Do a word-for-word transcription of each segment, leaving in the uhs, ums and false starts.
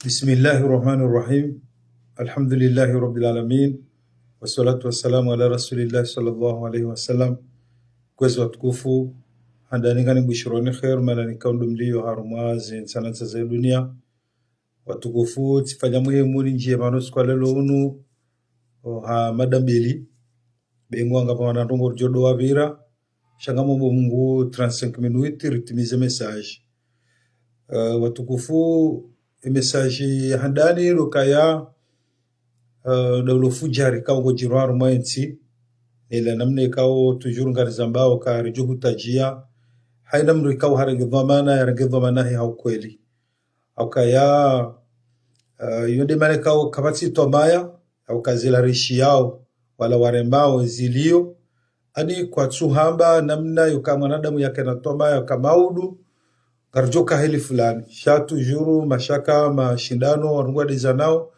بسم الله الرحمن الرحيم. الحمد لله رب العالمين. والصلاة والسلام على رسول الله صلى الله عليه وسلم. Kwezi watukufu, handani ngani bushironi kheru, mana ni kaundo mliyo harumwa ze ntsana za dunia. Watukufu, tsifanya muhimu ni ndjiye mano siku wa leo unu, o, ha mada mbili. Be ngwanga pvamwana ndrongo rudjo do wapvira, sha ngamomba Mungu trente-cinq minutes ritimize message. Eh, watukufu, e message ya handani ndo ukaya, eh, ndo ulo fujari ikao ngudjirwa harumwa entsi, ela namna ikao toujours ngarizambao uka ridjo hutadjia, haina mndru ikao harenge dhwamana, yarenge dhwamana he ha ukweli. Ukaya, eh, iyo nde mana ikao kapvatsi twamaya, au kazila rishi yao, wala waremao zilio, ani kwatsuhamba namna yoka mwanadamu yakena twamaya, yoka maudu, ngaridjo ka heli fulani. Sha toujours mashaka, mashindano, wandru ngwadizanao,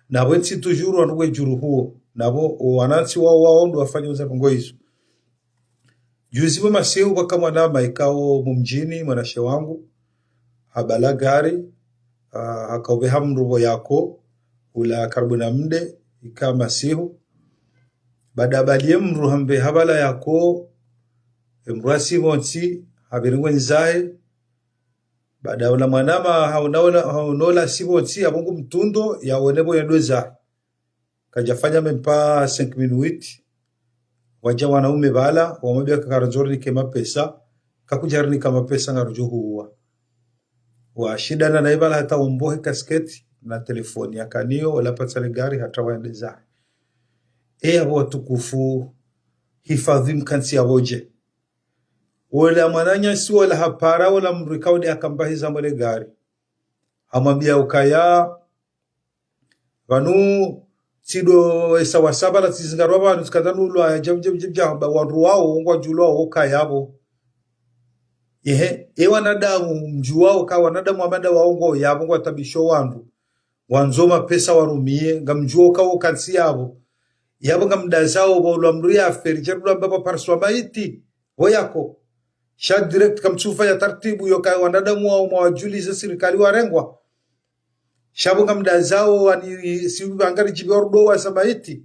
na pvo entsi toujours wandru ngwe djuru huo, na pvo wanantsi wao wao ndo wafanya uza ndrongo izo. Juzi pvo masihu pvwaka mwanama ikao mumdjini, mwanashe wangu, habala gari, ah, hakaupveha mndru pvo yako, ula karibu na mde, ika masihu. Baada habaliye mndru hambe habala yako, e mndru asi pvontsi, habiri ngwe ndzahe. Baada ula mwanama haonola, haonola si pvontsi, apvo ngu mtundo, yaone pvo yendo zahe. Kadjafanya même pas cinq minutes. Wadja wanaume pvala, wamwambia ka karandzo rinike mapesa, kakudja rinika mapesa ngarudjo huwa. Washindana naye pvala hata wambohe kasketi na telefoni yakanayo, wala pvatsale gari hata waende zahe. E apvo watukufu, hifadhi mkantsi yapvo dje. Wola mwananyasi wola hapara wola mndru ikao nde akambahiza mwele gari. Hamwambia ukaya, pvanu tsindo esa wasabala tsizingarwa pvanu tsikandza nulwa ya djam djam djam djam, ba wandru wao ngwadjulwao ukaya pvo. Ehe, e wanadamu mdjuwao ka wanadamu wamada wao ngwao yapvo ngwatabisho wandru. Wandzo mapesa warumie, ngamdjuwao ka wo kantsi yapvo. Yapvo ngamdazao pvo ulwa mndru yafe, ridja rulwa mbapvo pariswa maiti, pvo yako. Sha direct kamtsufa ya tartibu yoka wanadamu wao mwawadjulize sirikali warengwa. Sha pvo ngamdazao wani si pvangari djibi warudo wa sa maiti.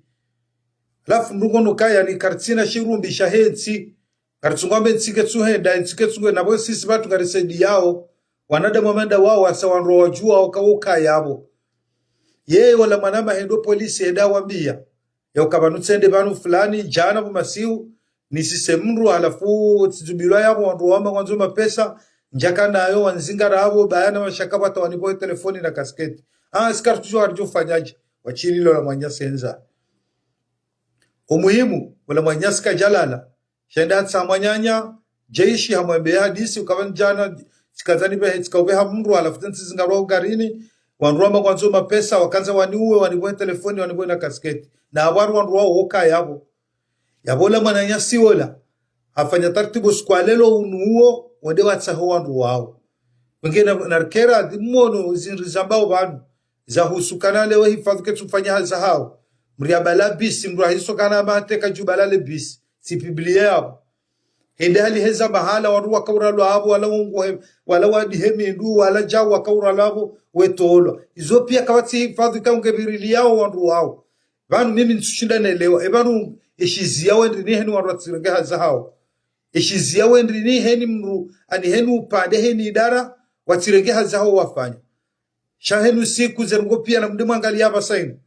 Halafu ndrongo no kaya ni karitsina shirumbi shahe ntsi. Karitsungwambe ntsi ketsuhenda, ntsi ketsunge, na pvo sisi pvatsu ngarisaidiyao. Wanadamu wamanda wao wasa wandru wadjuwao ka wo ukaya pvo. Yeye wola mwanama hendo polisi henda wambia. Yauka pvanu tsende pvanu fulani, djana pvo masihu, nisise mndru, halafu tsidzubilwa yapvo wandru wamba ngwandzo mapesa, ndjaka nayo wanzingara apvo, bayana mashaka pvwata wanipvohe telefoni na kasketi. Ah, si karitsu djuwa ngaridjo fanyadje, washililo la mwananyasi hendza. Umuhimu, wola mwananyasi kadjalala. Shenda tsa mwananya, jeshi hamwambe hadisi, ukapva ndjana, tsikandza nipvehe, tsikaupveha mndru, halafu tena tsizingarwa ugarini, wandru wamba ngwandzo mapesa, wakandza waniuwe, wanipvohe telefoni, wanipvohe na kasketi. Na apvo wandru wao wo ukaya pvo. Yapvo ola mwananyasi wola, hafanya tartibu siku wa leo unu uwo, wende watsahe wandru wao. Wenge na, na rikera, dhimono, zindru zambao pvanu. Zahusu kana leo hifadhi ketsufanya hazi hao. Mndru yabala bisi, mndru ahiso kana mateka djubala le bisi. Tsi publie yapvo. Hende haliheza mahala wandru wakauralwa apvo, wala wongohe, wala wadihe mindru, wala djau wakauralwa apvo, wetolwa. Izo pia kapvatsi hifadhi ka unge pviriliyao wandru wao. Pvanu mimi ntsushinda nelewa. E pvanu eshiziya wendri ni heni wandru watsirenge hazi hao. Eshiziya wendri ni heni mndru, ani heni upande heni idara, watsirenge hazi hao wafanya. Sha henu siku ze ndrongo pia na mnde mwangaliya apvasa inu.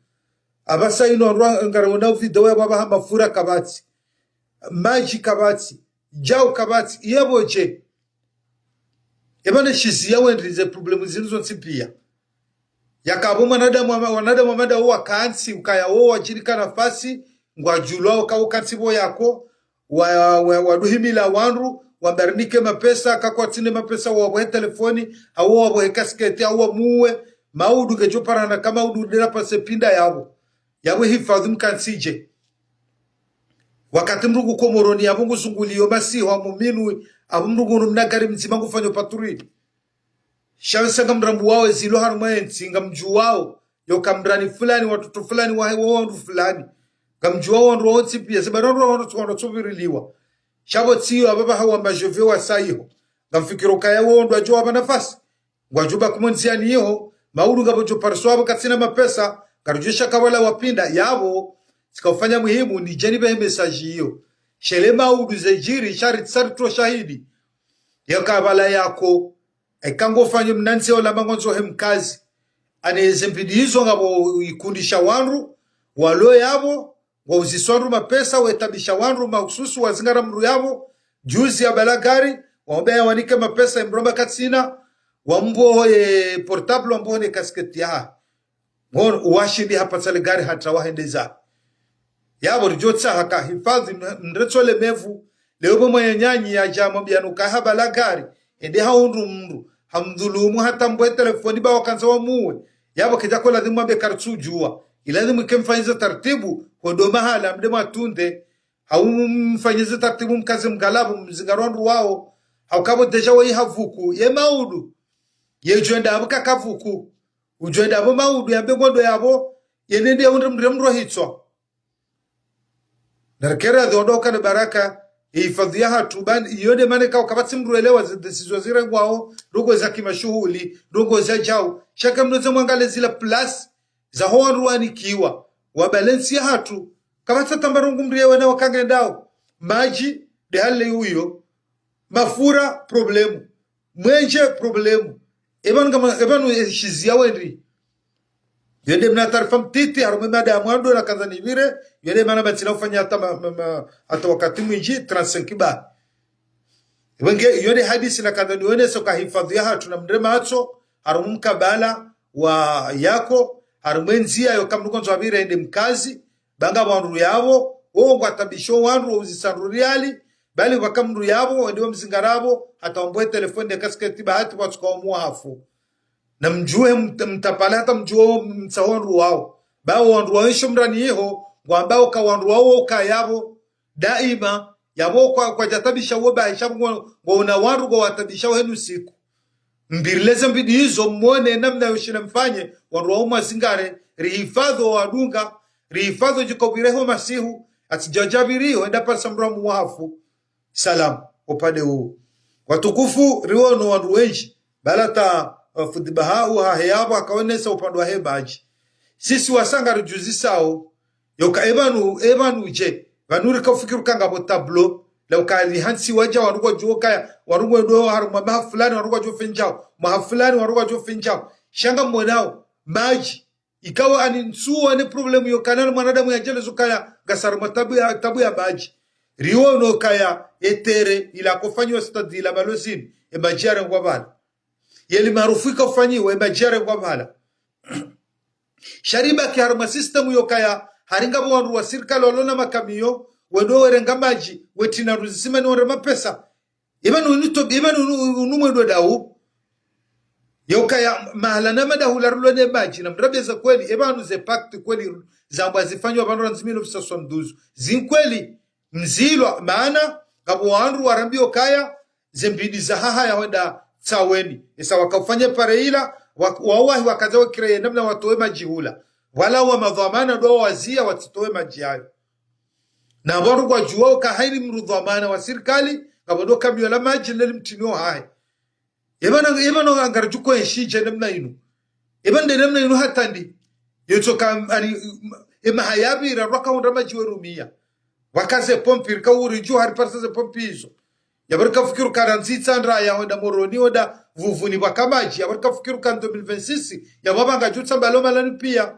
Apvasa inu wandru ngaraona video yapvo apvaha mafura kapvatsi. Madji kapvatsi. Djau kapvatsi. Yapvo dje. E pvanu eshiziya wendri ze problemu zinu zontsi pia. Yaka apvo mwanadamu wama-, wanadamu wamanda wo wakantsi, ukaya wo wadjirika nafasi, ngwadjulwao ka wo kantsi pvo yako, wa, wa, waduhimila wandru, wamba rinike mapesa, ka kwatsina mapesa, wawapvohe telefoni, au wawapvohe kasketi, au wamuwe, maudu ngedjo parana ka maudu ndela pase pinda yapvo. Yapvo hifadhi mkantsi dje. Wakati mndru ngu Komoroni, apvo nguzunguliyo masihu, amuminwi, apvo mndru ngunu mna gari mdzima ngufanyo patrouille. Sha pvasa ngamrambuwao ezilo harumwa entsi, ngamdjuwao, yoka mndrani fulani, watoto fulani, wahe wo wandru fulani. Ngamdjuwao wandru wontsi pia, ze pvanu wandru wandru tsu wandru tsu pviriliwa. Sha pvo tsiyo apvapvaha wamba jove wasaiho. Ngamfikiro kaya wo wandru wadjo wapva nafasi. Ngwadjo baki mo ndziani iho, Maudu ngapvo djo pariswa apvo katsina mapesa, ngaridjo shaka wala wapvinda, yapvo, tsika ufanya muhimu, nidje nipvehe message iyo. Sha le maudu zedjiri, sha ri, sha ritso shahidi. Yeka pvala yako, eka ngo fanye mnantsi ola mangondzo he mkazi. Ane ze mbidi izo ngapvo ikundi sha wandru, walo yapvo, wauzisa wandru mapesa, wetabisha wandru mahususu wazingara mdru yapvo, juzi ya balagari, wambe ya wanike mapesa, emdru amba katsina, wamboho ye portable, wamboho ne kasketi ya. Ngono, washindi hapatsa le gari hata wahendeza. Yapvo ridjo tsaha ka hifadhi m-, mretso le mevu, leo bo mwenye nyanyi yadja mwambiya nuka ha balagari, ende hahundru mdru, hamdhulumu hata mbwe telefoni ba wakandza wamuwe. Yapvo kedja ko ladhimu ambe karitsudjuwa. Iladhimu ike mfanyize taratibu, hwendo mahala, mde mwatunde, hau mfanyize taratibu mkaze mgalabu, mzingaro wandru wao, hau kapvo déjà wayi havuku, ye maudu, ye djwenda apvo kaka vuku, udjwenda apvo maudu, yambe ngondo yapvo, ye nende yahundre mdru mdru hitswa. Narikera dhodo kana baraka, e hifadhi yahatru, ban, iyo nde mana kao kapvatsi mdru elewa ze décision zirengwao, ndrongoo za kimashuhuli, ndrongoo za djau. Sha ka mnoze mwangale zila place, zaho wandru wanikiwa, wa balance yahatru. Kapvatsi tamba rungu mdru yewe na wakangendao. Madji, nde hali uyo. Mafura, problemu. Mwenje, problemu. Epvanu ngama, epvanu eshizi ya wendri. Yo nde mna taarifa mtiti, harumwa mada ya mwando nakandza nipvire, yo nde mana batsina ufanya hata ma, ma, ma, hata wakati mwindji, trente-cinq ba. Wenge, yo nde hadisi nakandza niwonese ka hifadhi yahatru na mdre matso, harumwa mkabala wa yako, harumwa endziya yo ka mdru kondzo apvire ende mkazi, ba ngapvo wandru yapvo, wo ngwatabisho wandru wauzisa ndru riali, bali pvaka mdru yapvo, wende wamzingara apvo, hata wambohe telefoni ne kasketi bahati watsuka wamuwa hafu. Na mdjuhe mt-, mtapale hata mdjuhe mtsaho wandru wao. Ba wo wandru waisho mrani iho, ngwambao ka wandru wao ka yapvo, daima, yapvo kwa, kwadjatabisha wo bahisha ngo, ngwaona wandru ngwawatabisha wo henu siku. Mvirile ze mbidi izo, mwone namna yoshina mfanye, wandru wao mwazingare, rihifadhi wo wadunga, rihifadhi wo djikopvire ho masihu, atsidjadja pviri ho, enda parisa mdru wamuwa hafu. Salam, upande huu. Watukufu, riwono wandru wendji, bala ta, uh, fundi Bahau hahe yapvo, hakaonesa upande wahe madji. Sisi wasaya ngaridjuzisao, yoka epvanu, epvanu dje, pvanu rika ufikiri ka ngapvo tableau, la uka li hantsi wadja wandru kwadjo kaya, wandru ngwendo harumwa maha fulani, wandru kwadjo fendjao, maha fulani, wandru kwadjo fendjao. Sha ngamwonao, madji, ikao ani ntsuwa ne problemu yo kana mwanadamu yadjelezo kaya ngasi harumwa tabu ya, tabu ya madji. Riwono kaya etere ila kofanyiwa stade ila Maluzini, e madji yarengwa pvala. Yeli maarufu ika ufanyiwa, e madji yarengwa pvala. Sha ribaki harumwa systemu yo kaya, hari ngapvo wandru wa sirikali walo na makamiyo, wendo werenga madji, wetrina ruzisimani wonde mapesa. Epvanu unu to, epvanu unu, unu mwendo dau. Yo kaya mahala na madahula rulo ne madji, na mrabeza kweli, epvanu ze pacte kweli, zambwa zifanywa pvanu randzi mille neuf cent soixante-douze. Zinkweli, mzilwa, maana, ngapvo wandru warambiyo kaya, ze mbidi za haha ya hwenda tsaweni. Esa waka ufanye pare ila, wa, wawahi wakadja wakireye namna watowe madji hula. Wala wa madhwamana ndo waziya watsitowe madji yayo. Na wandru kwadjuwa uka haini mdru dhwamana wa sirikali, ngapvo ndo kamiyo la madji leli mtini wo hahe. Epvanu, epvanu ngaridjo kwenshi dje namna inu. Epvanu nde namna inu hata ndi. Yotsoka, ani, emaha yapvira, rwaka hundra madji werumiya. Waka ze pompi, rika uri dju hari parisa ze pompi izo. Yapvo rika fikiri ka randzi Itsandra ya hwenda Moroni, hwenda Vuvuni pvwaka madji. Yapvo rika fikiri ka deux mille vingt-six, yapvo pvanga djutsa mbalo malani piya.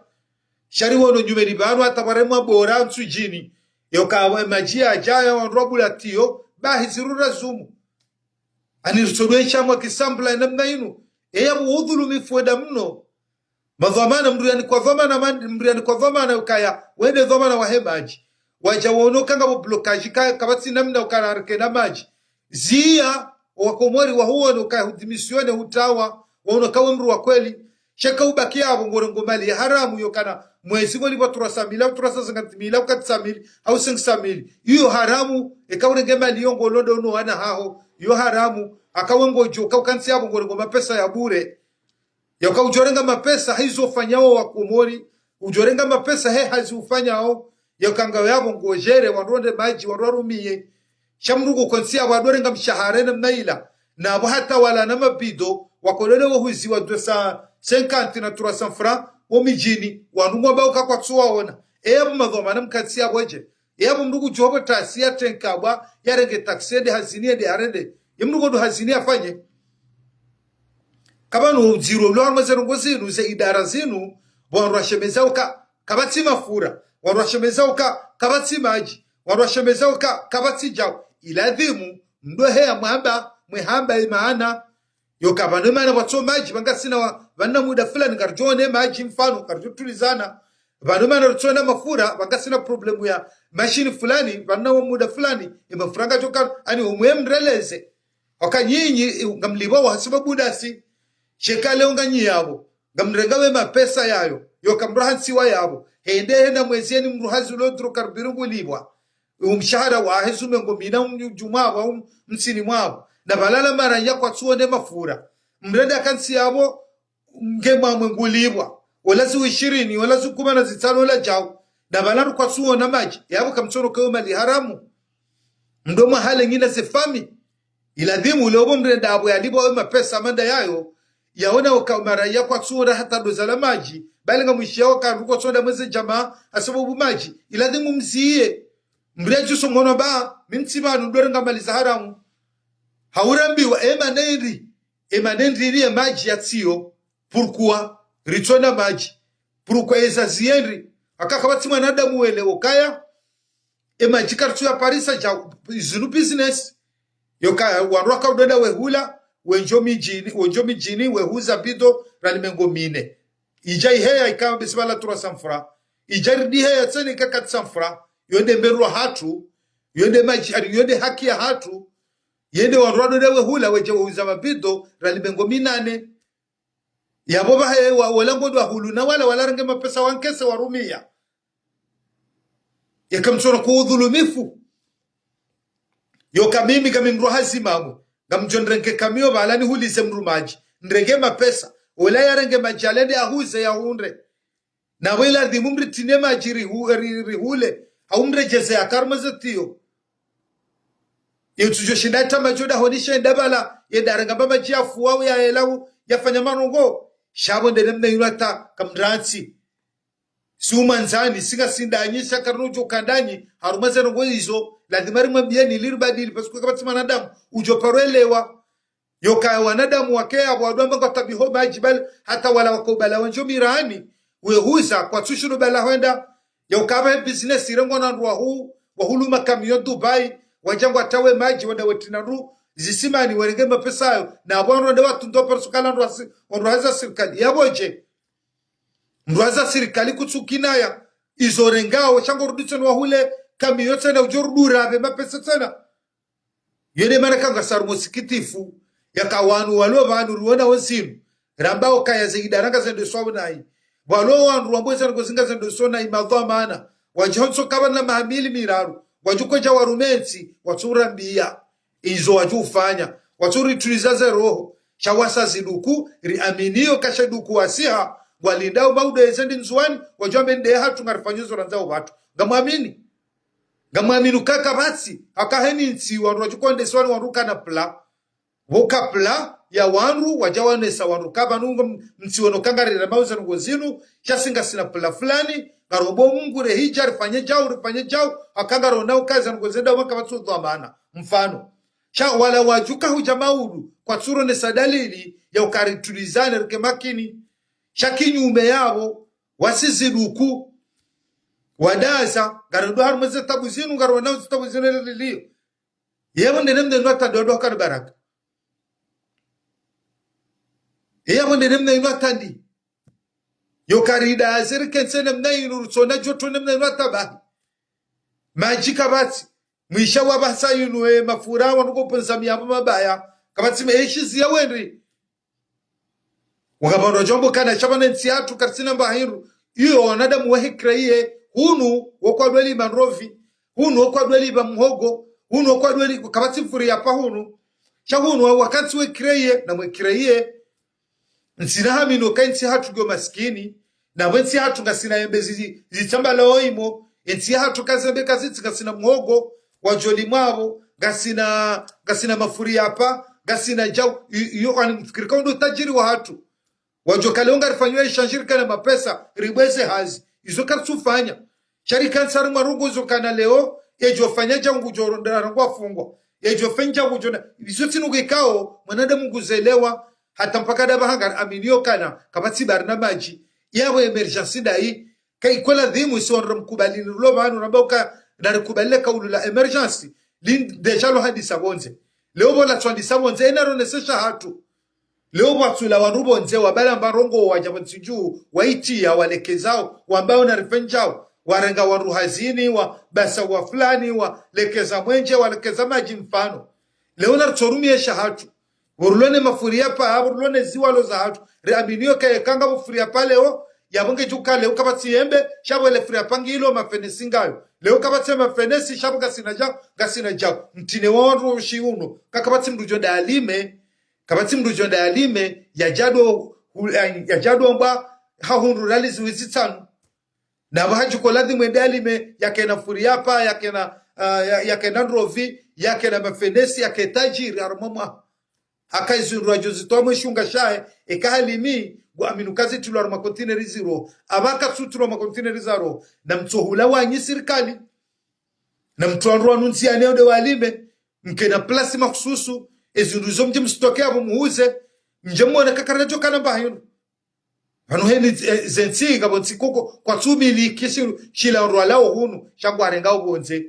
Sha riwono nyumeni pvanu hata pvaremwa bora Ntsudjini. Yoka madji yadja ya wandru wabula tiyo, bahi zirura zumu. Ani ritsodwe nshamwa kisambula namna inu. Eya mu udhulumifu wenda mno. Madhwamana mdru yanikwa dhwamana man-, mdru yanikwa dhwamana ukaya, wende dhwamana wahe madji. Wadja waono ka ngapvo blocage ka, kapvatsi namna ukaya rike na madji. Ziya, wakomori wahuono ka hudimisione hutawa, waono ka we mdru wa kweli. Sha ka ubaki yapvo ngorengo mali ya haramu yo kana mwezi ngolipvwa trois cent mille, au trois cent cinquante mille, au quatre cent mille, au cinq cent mille. Iyo haramu, eka urenge mali yo ngolonda uno wana haho. Iyo haramu, aka we ngodjo, ka ukantsi yapvo ngorengo mapesa ya bure. Yaka udjorenga mapesa haizo ufanyao wakomori, udjorenga mapesa he hazi ufanyao, yaka ngawe yapvo ngojere, wandru wonde madji, wandru warumiye. Sha mdru ko kontsi yapvo adjorenga mshahara namna ila. Na apvo hata wala na mabido, wakolole wo huzi wa deux cents, cinquante na trois cents francs, wo midjini, wandru ngwambao ka kwatsu waona. Eya pvo madhwamana mkatsi yapvo dje. Eya pvo mndru kudjo pvo taxi ya tenka bwa, yarenge taxi yende hazini yende harende. Ye mndru kodo hazini yafanye. Kapvanu udziro ulo harumwa ze ndrongoo zinu, ze idara zinu, pvo wandru washemeza uka, kapvatsi mafura. Wandru washemeza uka, kapvatsi madji. Wandru washemeza uka, kapvatsi djau. Iladhimu, mndru heya mwamba, mwehamba imaana. Yoka pvanu imaana pvwatso madji, pvangasina wa, pvanu muda fulani, ngaridjo one madji mfano, ngaridjo tulizana. Pvanu imaana ritsona mafura, pvangasina problemu ya mashini fulani, pvanu muda fulani, ye mafura ngadjoka, ani umwe mreleze. Oka nyinyi, ngamlipvwa hasibabu dasi. Sheka leo nganyi yapvo. Ngamrenga we mapesa yayo. Yoka mndru hantsiwa yapvo. Hende hena mwezi yeni mndru hazi ulo dro karibiri ngulipvwa. Umshahara wahe zume ngo mina umdjumwa wa um, mtsini mwapvo. Na pvalala mara ya kwatsu one mafura. Mrende akantsi yapvo, nge mwamwe ngulipvwa. Ola ziwu ishirini, ola ziwu kume na zitsano, ola djau. Na pvala ru kwatsu ona madji. Yapvo kamtsono kewe mali haramu. Mndru mwahale ngina ze fami. Iladhimu ule opvo mrenda apvo yalipvwa we mapesa manda yayo, yaona oka mara ya kwatsu ona hata doza la madji, bali ngamwishiya oka ndru kwatsonda mweze djamaa, hasababu madji, iladhimu mziye. Mndru yadjuso mwono ba, mi mtsi pvanu ndo renga mali za haramu. Haurambiwa, ema nendri, ema nendri ili ye madji yatsiyo, pourquoi, ritsona madji, pourquoi eza ziyendri, aka kapvatsi mwanadamu wele okaya, ye madji karitsu ya parisa dja, zinu business. Yoka wandru waka udonda wehula, wendjo midjini, wendjo midjini, wehuza bidon, ralimengo mine. Idja iheya ika besi pvala trois cents francs. Idja ridi heya tsena ika quatre cents francs. Yonde mberwa hatru, yonde madji, ari yonde haki ya hatru. Yende wandru wadonda wehula, wedje wehuza mabidon, ralimengo minane. Yapvo pvahe wa, wala ngodwa hulu na wala, wala renge mapesa wankese warumiya. Yeka mtsono ku udhulumifu. Yoka mimi kami mndru hazi mamwe. Ngamdjo nrenge kamiyo pvala nihulize mndru madji. Nrenge mapesa. Ola yarenge madji alende ahuze yahundre. Na pvo iladhimu mritine madji rihu, ri, rihule. Hau mredjeze ya karma ze tiyo. Ye utsudjo shinda ata madji oda honisha enda pvala, yenda renga mba madji yafuwa, yahela, yafanya marongo. Sha pvo nde namna inu ata kamrantsi. Si umandzani, si ngasi ndanyi, sha karinu djo ka ndanyi, harumwa ze ndrongoo izo, ladhima rimwambiyeni ili ribadili, parce que kapvatsi mwanadamu, udjo paro elewa. Yoka wanadamu wake yapvo wadwamba ngwatabiho madji bali, hata wala wako pvala wandjo mirani, wehuza, kwatsu shudu pvala hwenda, yoka pvahe business irengwa na wandru wahu, wahulu makamiyo Dubai, wadja ngwatawe madji, wenda wetrina ndru, zisimani, werenge mapesa yayo, na pvo wandru wende watundwa parce que kala wandru wasi, wandru hazi za sirikali, yapvo dje. Mndru hazi za sirikali kutsu kinaya, izo rengao, sha ngo rudi tsena wahule, kamiyo tsena udjo rudi urapve mapesa tsena. Yone mana kanga saru musikitifu, yaka wanu walo pvanu riwona wontsinu, rambao kaya ze idara ngazendeswao nayi. Walo wandru wambweza ngo zinga zendeswao nayi madhwamana, wadji hontso kapvana maha mili miraru, wadjo kwedja warume ntsi, watsu rambiya. Izo wadjo ufanya, watsu rituliza ze roho, sha wasa ziduku, riaminiyo kasha duku wasiha, ngwalindao maudo yeze ndi Ndzuwani, wadjo wambe nde hatru ngarifanyo zo randzao pvatru. Ngamwamini. Ngamwamini uka kapvatsi, aka heni ntsi, wandru wadjo kwendeswa ni wandru kana pla. Pvo ka pla ya wandru, wadja wanesa wandru kapvanu ngo m-, mtsi wono kangarira mauza ngo zinu, sha si ngasina pla fulani, ngarombo Mungu rehidja, rifanye djau, rifanye djau, aka ngarona uka ze ndrongoo zenda waka pvatsu dhwamana. Mfano. Sha wala wadjuka hudja maudu, kwatsu ronesa dalili, ya uka ritulizane rike makini. Sha kinyume yapvo, wasi ziduku, wadaza, ngarondo harumwa ze tabu zinu, ngarona ze tabu zinu liliyo. Yapvo nde namna inu ata ndo ndo kari baraka. Yapvo nde namna inu ata ndi. Yoka ridaze rikentsi namna inu rutsona djoto namna inu ata bahi. Madji kapvatsi. Mwisha wa pvasa inu e mafura wanu ko pvondza miyapvo mabaya. Kapvatsi me eshi ziya wendri. Waka pvandru wadjo wamba kana sha pvanu ntsi yatru karitsina mba hindru. Iyo wanadamu wahe créer, hunu wokwadweli mandrovi, hunu wokwadweli pva muhogo, hunu wokwadweli kapvatsi mfuri ya pva hunu. Sha hunu wa, wakantsi we créer, na mwe créer. Ntsina hamino ka ntsi hatru ngiyo masikini, na pvo ntsi hatru ngasina yembe zi, zi, zitsamba la oimo, ntsi hatru kazembe kazitsi ngasina muhogo, wadjo limwa pvo, ngasina, ngasina mafuri ya pva, ngasina djau, i, iyo wani mfikiri ka undo tajiri wa hatru. Wadjo ka leo ngarifanyiwa échange rikana mapesa, ribweze hazi. Izo karitsufanya. Sha rikantsi harumwa ndrongoo zo kana leo, edjo fanya djau ngudjo ronda rangu afungwa. Edjo fanya djau ngudjo na, izo tsi ndrongoo ikao, mwanadamu nguzelewa, hata mpaka ndapvaha ngari aminio kana, kapvatsi barnamadji, yapvo émergence ndayi, ka iko ladhimu isi wandru mkubalini rulo pvanu, ramba uka, narikubali le kaulu la émergence, li déjà lo handisa pvondze. Leo pvo latsu handisa pvondze, ena ronesesha hatru. Leo pvwatsula wandru pvondze, wabala mba ndrongoo wadja pvontsi dju, waitiya, walekezao, wambao narifanyao, warenga wandru hazini, wabasa wa fulani, walekeza mwenje, walekeza madji mfano. Leo naritsorumia esha hatru. Pvo rulo ne mafuriapa, pvo rulo ne ziwalo za hatru. Riaminio ka eka ngapvo furiapa leo, yapvo ngedjo ka leo kapvatsi yembe, sha pvo ele furiapa ngilo mafenesi ngayo. Leo kapvatsi mafenesi, sha pvo ngasina djau, ngasina djau. Mtine wa wandru shiuno, ka kapvatsi mndru djo nda alime, kapvatsi mndru djo nda alime, yadjado, hu-, eh, yadjado mba, hahundru riali ziwi zitsanu. Na pvo hadjuko ladhimu ende alime, yakena furiapa, yakena, ah, ya-, yakena ndrovi, yakena mafenesi, yake tajiri, harumwa mwaha. Haka izindru adjo zitowa mwe shunga shahe, eka halimi, ngu aminu kazitilwa harumwa kontineri ziro, apvaka tsutulwa mwa kontineri zaro, na mtsohula wanyi sirikali, na mtsoandru wanu ndziani yende walime, mkena plasi mahususu, ezindru zo mdje msitoke apvo muhuze, mdje mwone kakara djo kana mba hayinu. Pvanu heni, eh, zentsi, ngapvo ntsi koko, kwatsumiliki shi-, shila ndrwalao hunu, sha ngwarengao pvondze.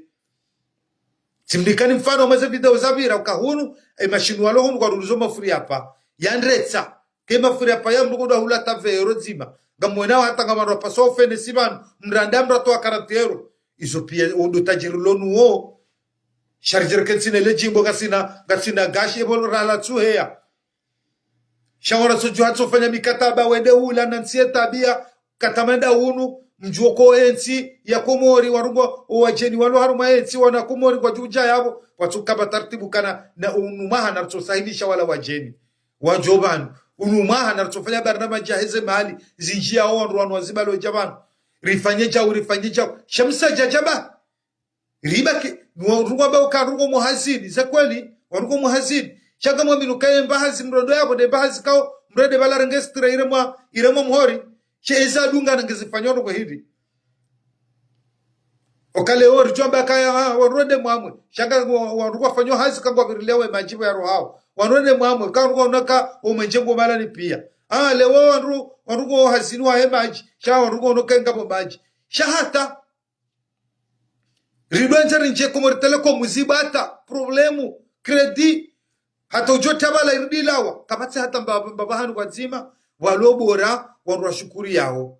Tsimnikani mfano mwa ze video zapvira, uka hunu, eh, mashinwa walo hunu kwaruluzo mafuriapa. Yandretsa. Ke mafuriapa ya mndru kodwa hula tavero dzima. Ngamwonao hata ngamwandru wapasao fenesi pvanu, mranda mndru atowa quarante euros. Izo pia, ondo tajiri lonu wo. Sha ridjereke ntsina ele djimbo ngasina, ngasina gashi epvo rala tsuheya. Sha wara sodjo hatsofanya mikataba wende hula na ntsi ye tabia, katamanda hunu, mdjuo ko entsi ya Komori, warumwa, owadjeni walo harumwa entsi, wana Komori ngwadjo udja yapvo, watsukamba taratibu kana, na unu mwaha naritsosahilisha wala wadjeni. Wadjo pvanu, unu mwaha naritsofanya barnamadji yaheze mali, zindji ya wandru wanu wazibalo dja pvanu. Rifanye djau, rifanye djau. Sha msadja djaba. Ribaki, wandru ngwambao ka wandru ngo mwa hazini, ze kweli, wandru ngo mwa hazini. Sha ngamwaminu ka ye mba hazi mrondo yapvo, nde mba hazi kao, mrende pvala renge sitira iremwa, iremwa mhori. She eza dunga nange zifanywa ndrongoo hindri. Oka leo ridjo amba kaya, ah, wandru wende mwamwe. Sha nga wa-, wandru ngwafanyao hazi ka ngwapvirilia we madji pvo ya rohao. Wandru wende mwamwe, ka wandru ngwaonao ka omwenje ngo malani pia. Ah, leo wandru, wandru ngo hazini wahe madji. Sha wandru ngwaonao ka ngapvo madji. Sha hata ridwandza rindje Comores Telecom zibata, problemu, crédit, hata udjo tabala irudi lawa, kapvatsi hata mba-, mba-, mbapvahanu pvwadzima, walo bora, wandru washukuri yawo.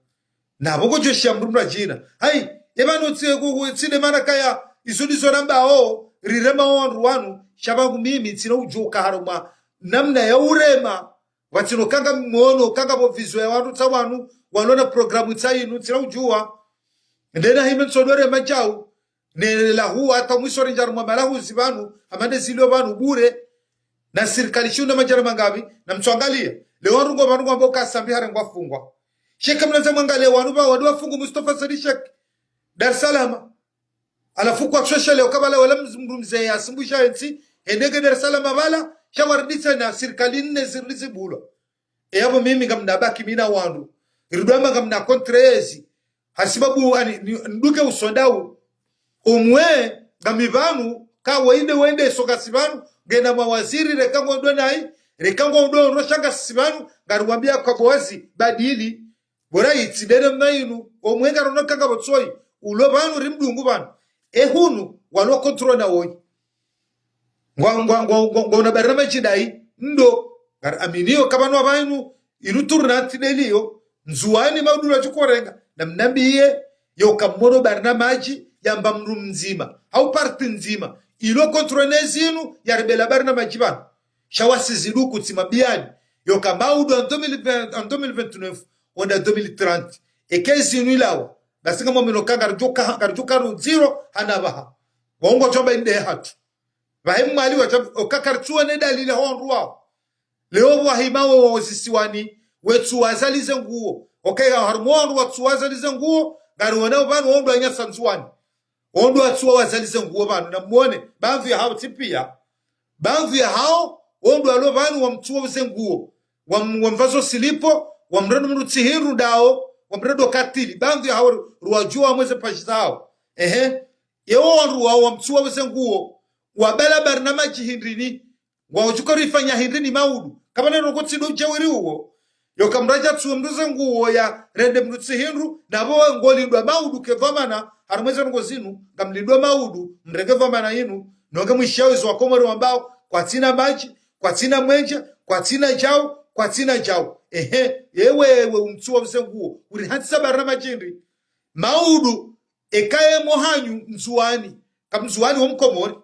Na pvo ngodjo shiya mndru mradjina. Hayi, epvanu tsi-, ku-, ku-, tsi nde mana kaya, izo ndizo rambao, rirema wandru wanu, sha pvangu mimi, tsina udjuka harumwa, namna ya urema, pvatsina kanga mwono, kanga pvo vizo ya wandru tsa wanu, walo na programu tsa inu, tsina udjua. Ndena hime ntsodore madjau, ne lahu hata mwiso rindja harumwa malahuzi pvanu, amande zilio pvanu bure, na sirikali shunda madjana mangapvi, na mtsoangalia. Leo wandru ngo pvanu ngwambao uka Sambi harengwa afungwa. Sheka mlandza mwangalie wanu pva, wandru wafungu Mustafa Said Sheikh, Dar es Salaam. Halafu kwatsweshelea uka pvala wala mz-, mndru mze ya simbusha entsi, hendeke Dar es Salaam pvala, sha wariditsa na sirikali nne zirudi zibulwa. E yapvo mimi ngamna baki mi na wandru. Ridwamba ngamna kontrezi. Hasibabu ani, ni, nduke usondau. Omwe, ngami pvanu, ka wende wende so ngasi pvanu, ngena mawaziri, reka ngondro nayi, reka ngondro ro sha ngasi pvanu, ngariwambia kwa bozi, badili. Bora itsi ndere mna inu, omwe ngarono ka ngapvo tsoyi, ulo pvanu rimdungu pvanu. E hunu, walo contrôle na woyi. Ngwa, ngwa, ngwa, ngwa, ngwa una barnamadji ndayi, ndo, ngari aminio ka pvanu apva inu, inu tournante ndeliyo, Ndzuwani maudula djukorenga, na mnambiye, yoka mwono barnamadji, yamba mndru mdzima, hau parti ndzima, ilo contrôle ne zinu, yaribela barnamadji pvanu. Sha wasi ziduku tsi mabiyani, yoka maudu en deux mille vingt, en deux mille vingt-neuf, wenda deux mille trente. Eke zinu ilawa, basi ngamwamino ka ngaridjoka, ngaridjoka rudziro, hana pvaha. Waungo djomba inde hatru. Pvahe mwali wadja, oka karitsuwa ne dalili ho wandru wao. Leo pvwahima wo zisiwani, wetsu wazalize nguo. Oka ya harumwa wandru watsu wazalize nguo, ngariwona pvanu wandru wanyasa Ndzuwani. Wandru watsu wazalize nguo pvanu, na mwone, bamvi ya hao tsi pia. Bamvi ya hao, wandru walo pvanu wamtsu wauze nguo. Wam-, wamvazo silipo, wamrendo mndru tsi hindru ndawo, wamrendo katili, baadhwi yahawo ruwadjuwa mweze pashi zawo. Ehe, yewo wandru wawo wamtsuwa weze nguwo, wabala barnamaji hindrini, ngwawo djuka rifanya hindrini maudu. Kapvana ndrongoo tsi ndo udjawiri uwo. Yoka mndru yadja tsuwe mndru ze nguwo yarende mndru tsi hindru, na pvo ngolindwa maudu ke dhwamana, harumwa ze ndrongoo zinu, ngamlindwa maudu, mrenge dhwamana yinu, nonge mwishiyawo izo wakomori wambao, kwatsina madji, kwatsina mwenje, kwatsina djau, kwatsina djau. Ehe, yewe, we umtsuwa weze nguwo, urihandzisa barnamaji hindri. Maudu, eka ye mwahanyu Mndzuwani, ka Mndzuwani wo Mkomori.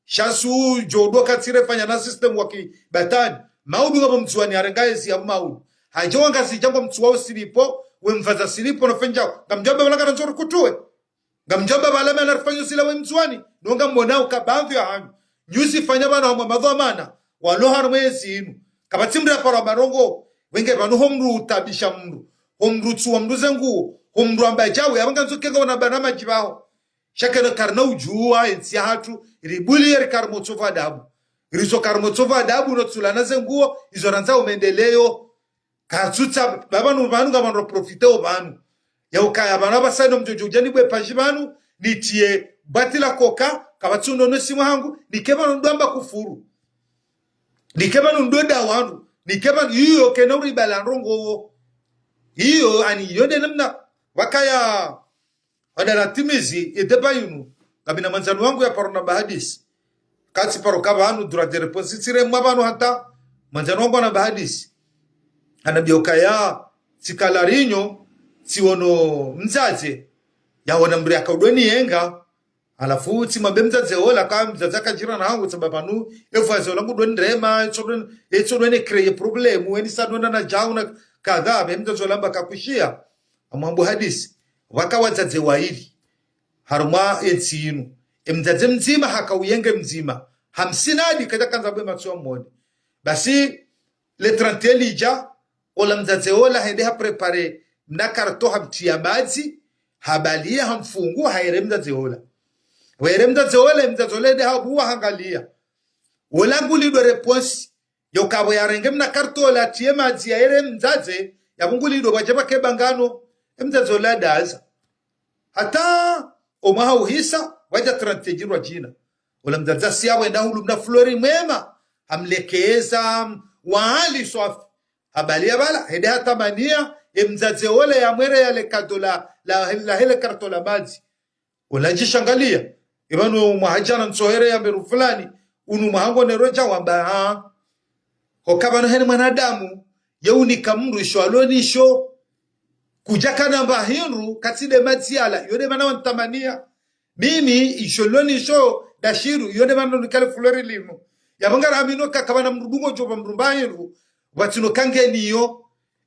Sha su djodo katsirefanya na système wa kibatwani. Maudu ngapvo Mndzuwani yarenga yezi ya maudu. Hadja wangazidja ngwamtsuwao silipo, we mpvaza silipo no fenjao. Ngamdjo wamba pvala ngarandzo rikutuwe. Ngamdjo wamba pvala mana rifanyo zila we Mndzuwani. No ngamwonao ka baadhwi yahanyu, nyi uzifanya pvanu hamwa madhwamana walo harumwa yezi yinu. Kapvatsi mndru yaparo marongo, wenge pvanu ho mndru utabisha mndru, ho mndru tsuwa mndru ze nguwo, ho mndru amba djau, yapvo ngandzo kenga wana barnamaji pvaho. Sha kena karina udjuwa entsi yahatru, ribuliye rikari motsovu adabu. Rizo kari motsovu adabu no tsulana ze nguwo, izo randza o maendeleyo. Katsutsa, pvapvanu pvanu ngapvandru waprofiteo pvanu. Yaukaya pvanu apvasa ndo mdjodjo udja nibwe pashi pvanu, nitiye bwatila koka, kapvatsi unono simu hangu, nike pvanu ndo amba kufuru. Nike pvanu ndo da wandru, nike pvanu iyo kena uribala ndrongoo. Iyo, ani, iyo nde namna, wakaya, wadala timizi, ye débat yinu, ngami na mwandzani wangu yaparo namba hadisi. Katsi paro ka pvanu, droit de réponse, tsiremwa pvanu hata, mwandzani wangu hanamba hadisi. Hanambia ukaya, tsika la rinyo, tsiono mdzadze, yaona mndru yaka udweni yenga, halafu tsimwambe mdzadze ola, ka mdzadze akadjira na hangu, tsamba pvanu, efu aze ola ngudweni rema, etsodweni, etsodweni créer problème, weni sadwenda na djau na kadha, be mdzadze ola amba kakushiya, amwambo hadisi, waka wadzadze waili. Harumwa entsi yinu. Emdzadze mdzima haka uyenge mdzima. Hamsinadi kadja kandza bwe matso ya mwone. Basi, le trente et un lidja, ola mdzadze ola hende hapréparer mna karto hamtriya madzi, habaliya hamfungu, hahere mdzadze ola. Wahere mdzadze ola, mdzadze ola hende habuwa hangaliya. Ola ngulindwa réponse. Yoka pvo yarenge mna karto ola atriye madzi yahere mdzadze, yapvo ngulindwa pvwadja pvake bangano, emdzadze ola daza. Hata omwaha uhisa, pvwadja trente djirwa djina. Ola mdzadze asiya wenda hulu mna flori mwema, hamlekeza, wali swafi. Habaliya pvala, hende hatamaniya, emdzadze ola yamwere yale karto la, la, lahe le karto la madzi. Ola djishangaliya. Ipvanu mwaha djana ntsohere ya mberu fulani, unu mwaha ngo nero dja wamba, ha. Hoka pvanu heni mwanadamu, ye unika mndru isho alo nisho, kudja kanamba hindru, katsi nde madzi yala, yo nde mana wantamaniya. Mimi, isho lo nisho, ndashiru, yo nde mana unika le flori linu. Yapvo ngarahamino ka kapvana mndru dungo djo pva mndru mba hindru, pvatsino kangeniyo,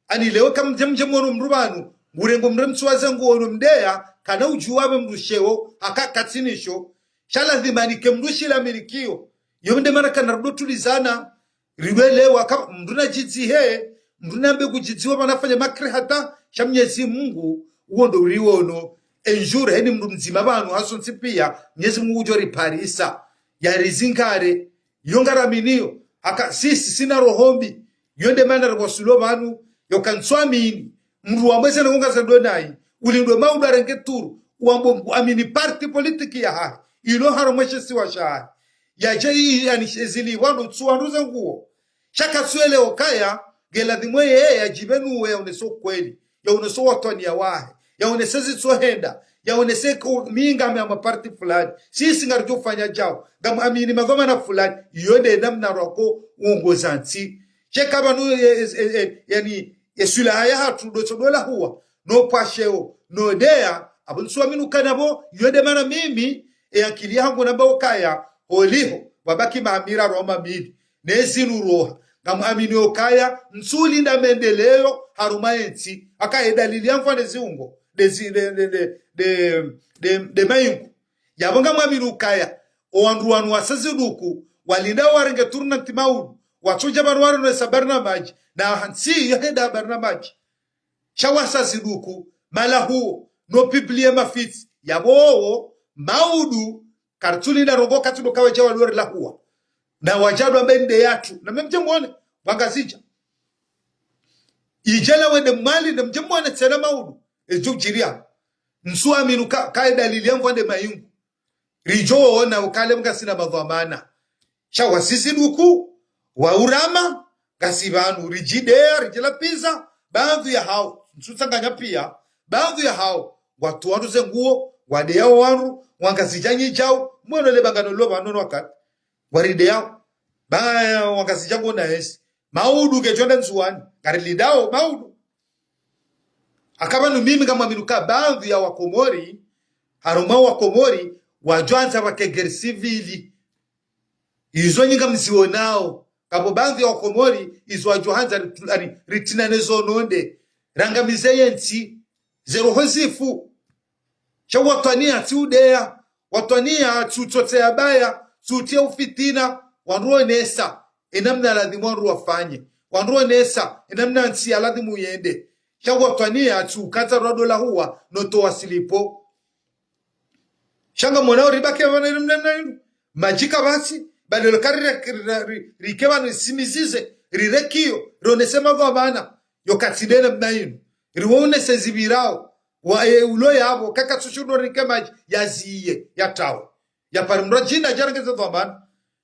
ani leo kamdje mdje mwono mndru pvanu, ngurengo mndru mtsuwa ze nguwo no mdeya, kana udjuwa pve mndru sheo, haka katsinisho. Sha lazima nike mndru shila milikiyo. Yo nde mana kana rudo tulizana, riwelewa ka mndru na djidzi he, mndru na mbe kudjidziwa pvana fanya makri hata, sha Mnyezi Mungu, uwo ndo uliwono, enjure heni mndru mdzima pvanu, hasontsi piya, Mnyezi Mungu udjo riparisa, yarizingare, yo ngaraminiyo, haka sisi sina roho mbi, yo nde mana rwasulo pvanu, yoka ntswamini, mndru wamwese na ngonga za ndo nayi, ulindwe maudu arenge turu, uwambo ngu amini parti politiki yahahe, ilo harumwa she siwa shahahe. Yadje iyi yani she zili wandru tsu wandru ze nguwo. Sha katsuwele okaya, nge ladhimu yeye yadjibenuwe yaonese ukweli, yaonese watwaniya wahe, yaonese zitsohenda, yaonese ku-, mingame ya maparti fulani. Sisi ngaridjo fanya djao, ngamu amini madhwamana fulani, yo nde namna rwako uongoza ntsi. Sheka pvanu, e, e, e, e, yani, eswilaha yahatru ndo tso ndo lahuwa, no pvwasheo, no deya, apvo ntsuwamini ukana pvo, yo nde mana mimi, e akili yahangu namba okaya, holiho, wabaki maamira rwa mamili. Nezinu roha. Ngamu amini okaya, ntsulinda maendeleyo, harumwa entsi. Haka edalili ya mfane ziungo. Nde zi-, nde, nde, nde, nde, nde, nde maingu. Yapvo ngamu amini okaya, owandru wanu wasa ziduku, walinda warenge turu na ntima unu, watsodja pvanu wari no esa barnamaji, na hantsi yo henda barnamaji. Sha wasa ziduku, malahuwo, no publier mafitsi, yapvo owo, maudu, karitsulinda rongo katsi ndo kawadja walo rilahuwa. Na wadja walo amba nde yatru, na memdje mwone, wangazidja. Idjela wende Mwali, nde mdje mwone tsena Maudu. Edjo udjiria. Ntsu aminu ka, kaye dalili ya mvua nde mayingu. Ridjo ona ukaya ngasina madhwamana. Sha wasisi duku, wa urama, ngasi pvanu, ridjideya, ridjilapviza, baadhwi ya hawo, ntsu tsanganya pia, baadhwi ya hawo, ngwatowa wandru ze nguo, ngwadeya wandru, wangazidja nyidjao, mweno le bangano lo pvanu no wakati. Ngwarideyao, ba wangazidja ngo na esi. Maudu kedjo nda Ndzuwani, ngarilindao, Maudu. Aka pvanu mimi ngamwaminu ka baadhwi ya Wakomori, harumwa Wakomori, wadjo handza pvwake guerre civile. Izo nyi ngamzionao, kapvo baadhwi ya Wakomori, izo wadjo handza ri-, ri-, ritinane zo nonde, rangamize ye ntsi, ze roho zifu. Sha watwaniya tsi udeya, watwaniya tsi utsotseya baya, tsi utriya ufitina, wandru wonesa, enamna ladhimu wandru wafanye, wandru wonesa, enamna ntsi ya ladhimu yende. Sha watwaniya tsi ukandza rwa dola huwa, no towa silipo. Sha ngamwonao ribaki pvanu inu mnena inu. Madji kapvatsi, badelo kari re-, re-, re-, rike pvanu risimizize, rirekiyo, ronese madhwamana, yo katsi ndena mna inu. Riwonese zipvirao, wa, e, ulo yapvo, kaka tsushundo rike madji, yaziye, yatawe. Yapvare mdru adjina djarenge ze dhwamana.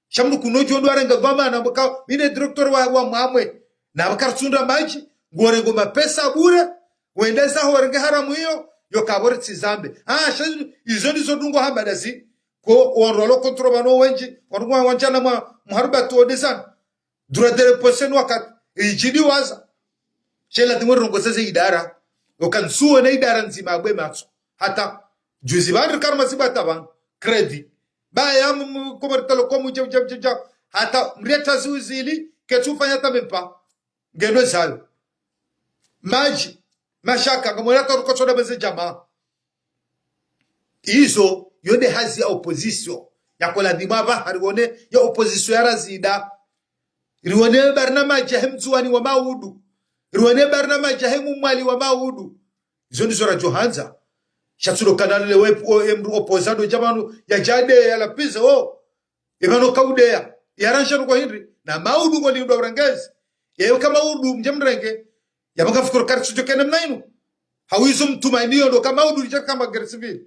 Sha mdru kuno djo ndo arenge dhwamana, mbuka, mi nde directeur wa, wa Mwamwe. Na mbuka ritsundra madji, ngorengo mapesa bure, wende zaho warenge haramu iyo, yo kapvo ritsi zambe. Ah, sha izo ndizo dungo hamba dazi. Ko wandru walo contre pvanu wendji, wandru wa wandjana mwa, mwa haruba tu odesana. Droit de réponse wakati, idjidi waza. Sha ladhimu rirongoze ze idara. Oka ntsuwo ne idara ndzima abwe matso. Hata, juzi pvanu rikari mazibu hata pvanu. Crédit. Baya mu, mu, Comores Telecom, dja, dja, dja, dja. Hata, mrieta ziuzili, ketsu fanya hata même pas. Ngeno zayo. Madji, mashaka, ngamwona hata rukotsona beze djamaa. Izo, yo nde hazi ya opposition. Yako ladhimu apvaha riwone ya opposition ya razida. Riwone barnamadji yahe Mndzuwani wa Maudu. Riwone barnamadji yahe Mwali wa Maudu. Izo ndizo radjo handza. Sha tsulo kanali le we, o, emdru opposant dja pvanu, yadjade, yalapvize, o. Epvanu kaudeya, yaransha nuko hindri, na Maudu ngolindwa urengezi. Ewe ka Maudu mdje mrenge, yapvo ngafikiri kari tsudjo kena mna inu. Hawizo mtumainiyo ndo ka Maudu lidja kamba guerre civile.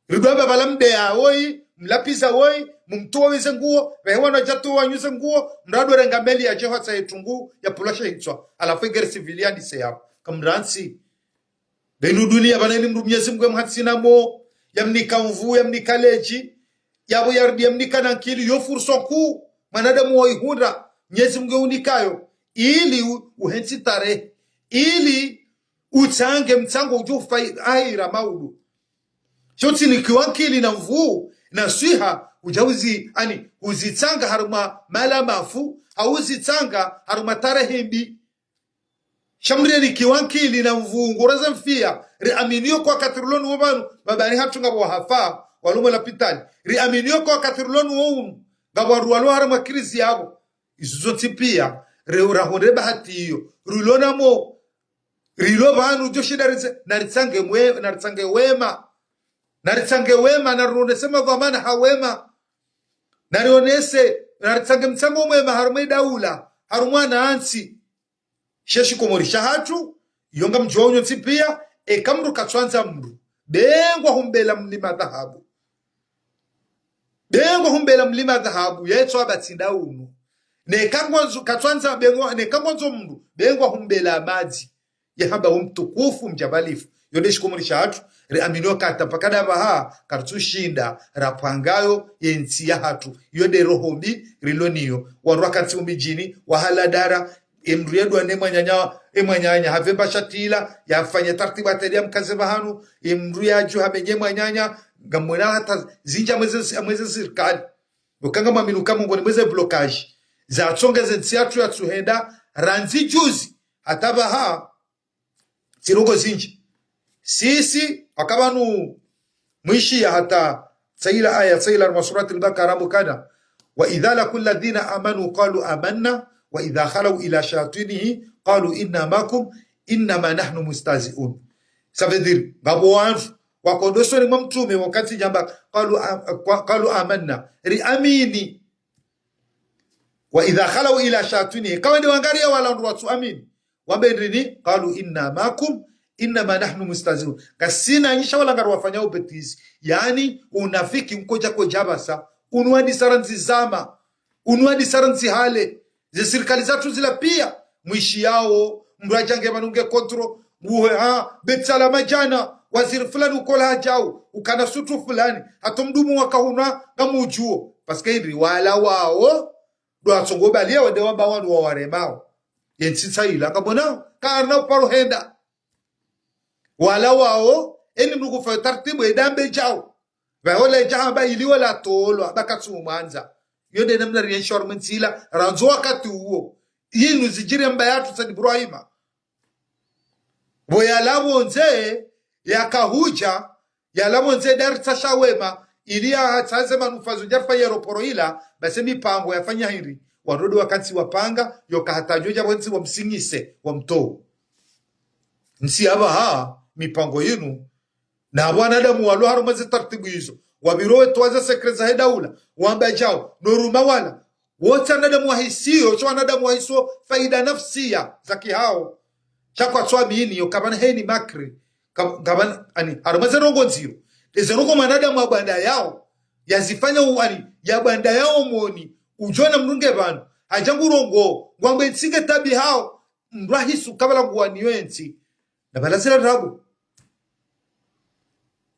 Ridwamba pvala mdeya woyi, mlapviza woyi, mumtowa weze nguo, rehewa na djatu wanyuze nguo, mradu renga meli yadje hwatsa yetungu, yapvulwa she hitswa, halafu guerre civile yandise yapvo. Kamrantsi. Benu duniya pvanu inu mdru Mnyezi Mungu yamhatsi namo, yamnika nvuu, yamnika ledji, yapvo yaridi yamnika na nkili, yo fursa nkuu, mwanadamu woyihundra, Mnyezi Mungu yaunikayo, ili u-, uhentsi tarehi, ili utsange mtsango udjo ufayi ahira Maudu. Sho tsinikiwa nkili na nvuu, na swiha, udja uzi, ani, uzitsanga harumwa mahala mafu, hau uzitsanga harumwa tarehi mbi. Sha mrenikiwa nkili na nvuu nguraza mfiya, riaminiyo ko wakati rilo nuwo pvanu, mabani hatru ngapvo wahafa, walo mwe lapitali. Riaminiyo ko wakati rilo nuwo unu, ngapvo wandru walo harumwa kirizi yapvo. Izo zontsi pia, re-, rahundre bahati iyo. Rilo namo, rilo pvanu djo shinda ritse-, naritsange mwe-, naritsange wema. Naritsange wema, narionese madhwamana ha wema. Narionese, naritsange mtsango mwema harumwa idaula, harumwa wanantsi. She shikomori shahatru, yo ngamdjuwao nyontsi pia, eka mdru katsuandza mdru, be ngwahumbela mlima dhahabu. Be ngwahumbela mlima dhahabu, yetso apvatsi nda unu. Neka ngwandzo, katsuandza, be ngwa-, neka ngwandzo mdru, be ngwahumbela madji. Yahamba wo mtukufu mdjabalifu. Yo nde shikomori shahatru, riaminiyo ka hata mpaka ndapvaha, karitsushinda, rapvangayo, yentsi yahatru. Yo nde roho mbi, rilo niyo. Wandru wakantsi umidjini, wahala dara, emdru yedwa ne mwananya, emwananya, havemba shatila, yafanya tartibu ateli yamkaze pvahanu, emdru yadju hamenye mwananya, ngamwona hata zindji mweze, mweze sirikali. Ukanga mwaminu ka mongoni mweze blocage. Zatsonga ze ntsi yatru yatsuhenda, randzi juzi, hata pvaha, zirongo zindji. Sisi, aka pvanu mwishiya hata tsaila aya, tsaila harumwa Suratul Bakara mbu kana, وإذا لقوا الذين آمنوا قالوا آمنا وإذا خلوا إلى شياطينهم قالوا إنا معكم إنما نحن مستهزئون. Ça veut dire, ngapvo wandru, wako ndosoni mwa mtrume wakati djamba, قالوا آ-، قالوا آمنا, riamini. وإذا خلوا إلى شياطينهم, eka wende wangariya wala wandru watsuamini. Wambe ndrini? Qalu inna ma'akum innama nahnu mustahzi'un. Ngasina nyi sha wala ngariwafanyao bêtise. Yaani, unafiki nkoja koja basa. Unu wadisa randzi zama. Unu wadisa randzi hale. Ze sirikali zatru zila pia. Mwishiyawo, mndru ajange pvanu nge contrôle. Nguhe ha, Beit Salam djana, waziri fulani ukola hadjau, ukana sutu fulani, hata mdrume wakahunwa, ngamudjuo. Parce que hindri wala wawo, ndo watsongo balia wende wamba wanu wawaremao. Ye ntsi tsa ila, ngapvo nao, karina uparo henda. Wala wawo, eni mndru ngufa tartibu, edambe djau. Pvahola idja hamba ili wala tolwa, baka tsu mwandza. Yo nde namna rienshi harumwa entsi ila, randzi wakati uwo. Inu zidjiri mba yatru Said Ibrahima. Pvo yalawa pvondze, yakahudja, yalawa pvondze dari tsasha wema, ili yahatsaze manufaa zo djarfa ye aéroport ila, basi mipango yafanya hindri. Wandru ndo wakantsi wapanga, yoka hata djo dja pvondze wamsinyise, wamtowe. Ntsi yapvaha, mipango yinu, na wanadamu walo harumwa ze tartibu izo. Wapviro wetwaza secret zahe daula. Wamba djau. No ruma wala. Wontsi wanadamu wahisiyo, sho wanadamu wahiso faida nafsiya za kihao. Sha kwatsu amini, yo kapvana heni makri. Ka-, kapvana, ani, harumwa ze ndrongoo ndziro. Eze ndrongoo mwanadamu abwandayao. Yazifanya u-, ani, yabwandayao moni. Udjona mndru nge pvanu. Hadja ngurongoa. Ngwambe ntsi nge taabihao. Mndru ahisu kabla nguwaniyo entsi. Na pvala zila tabu.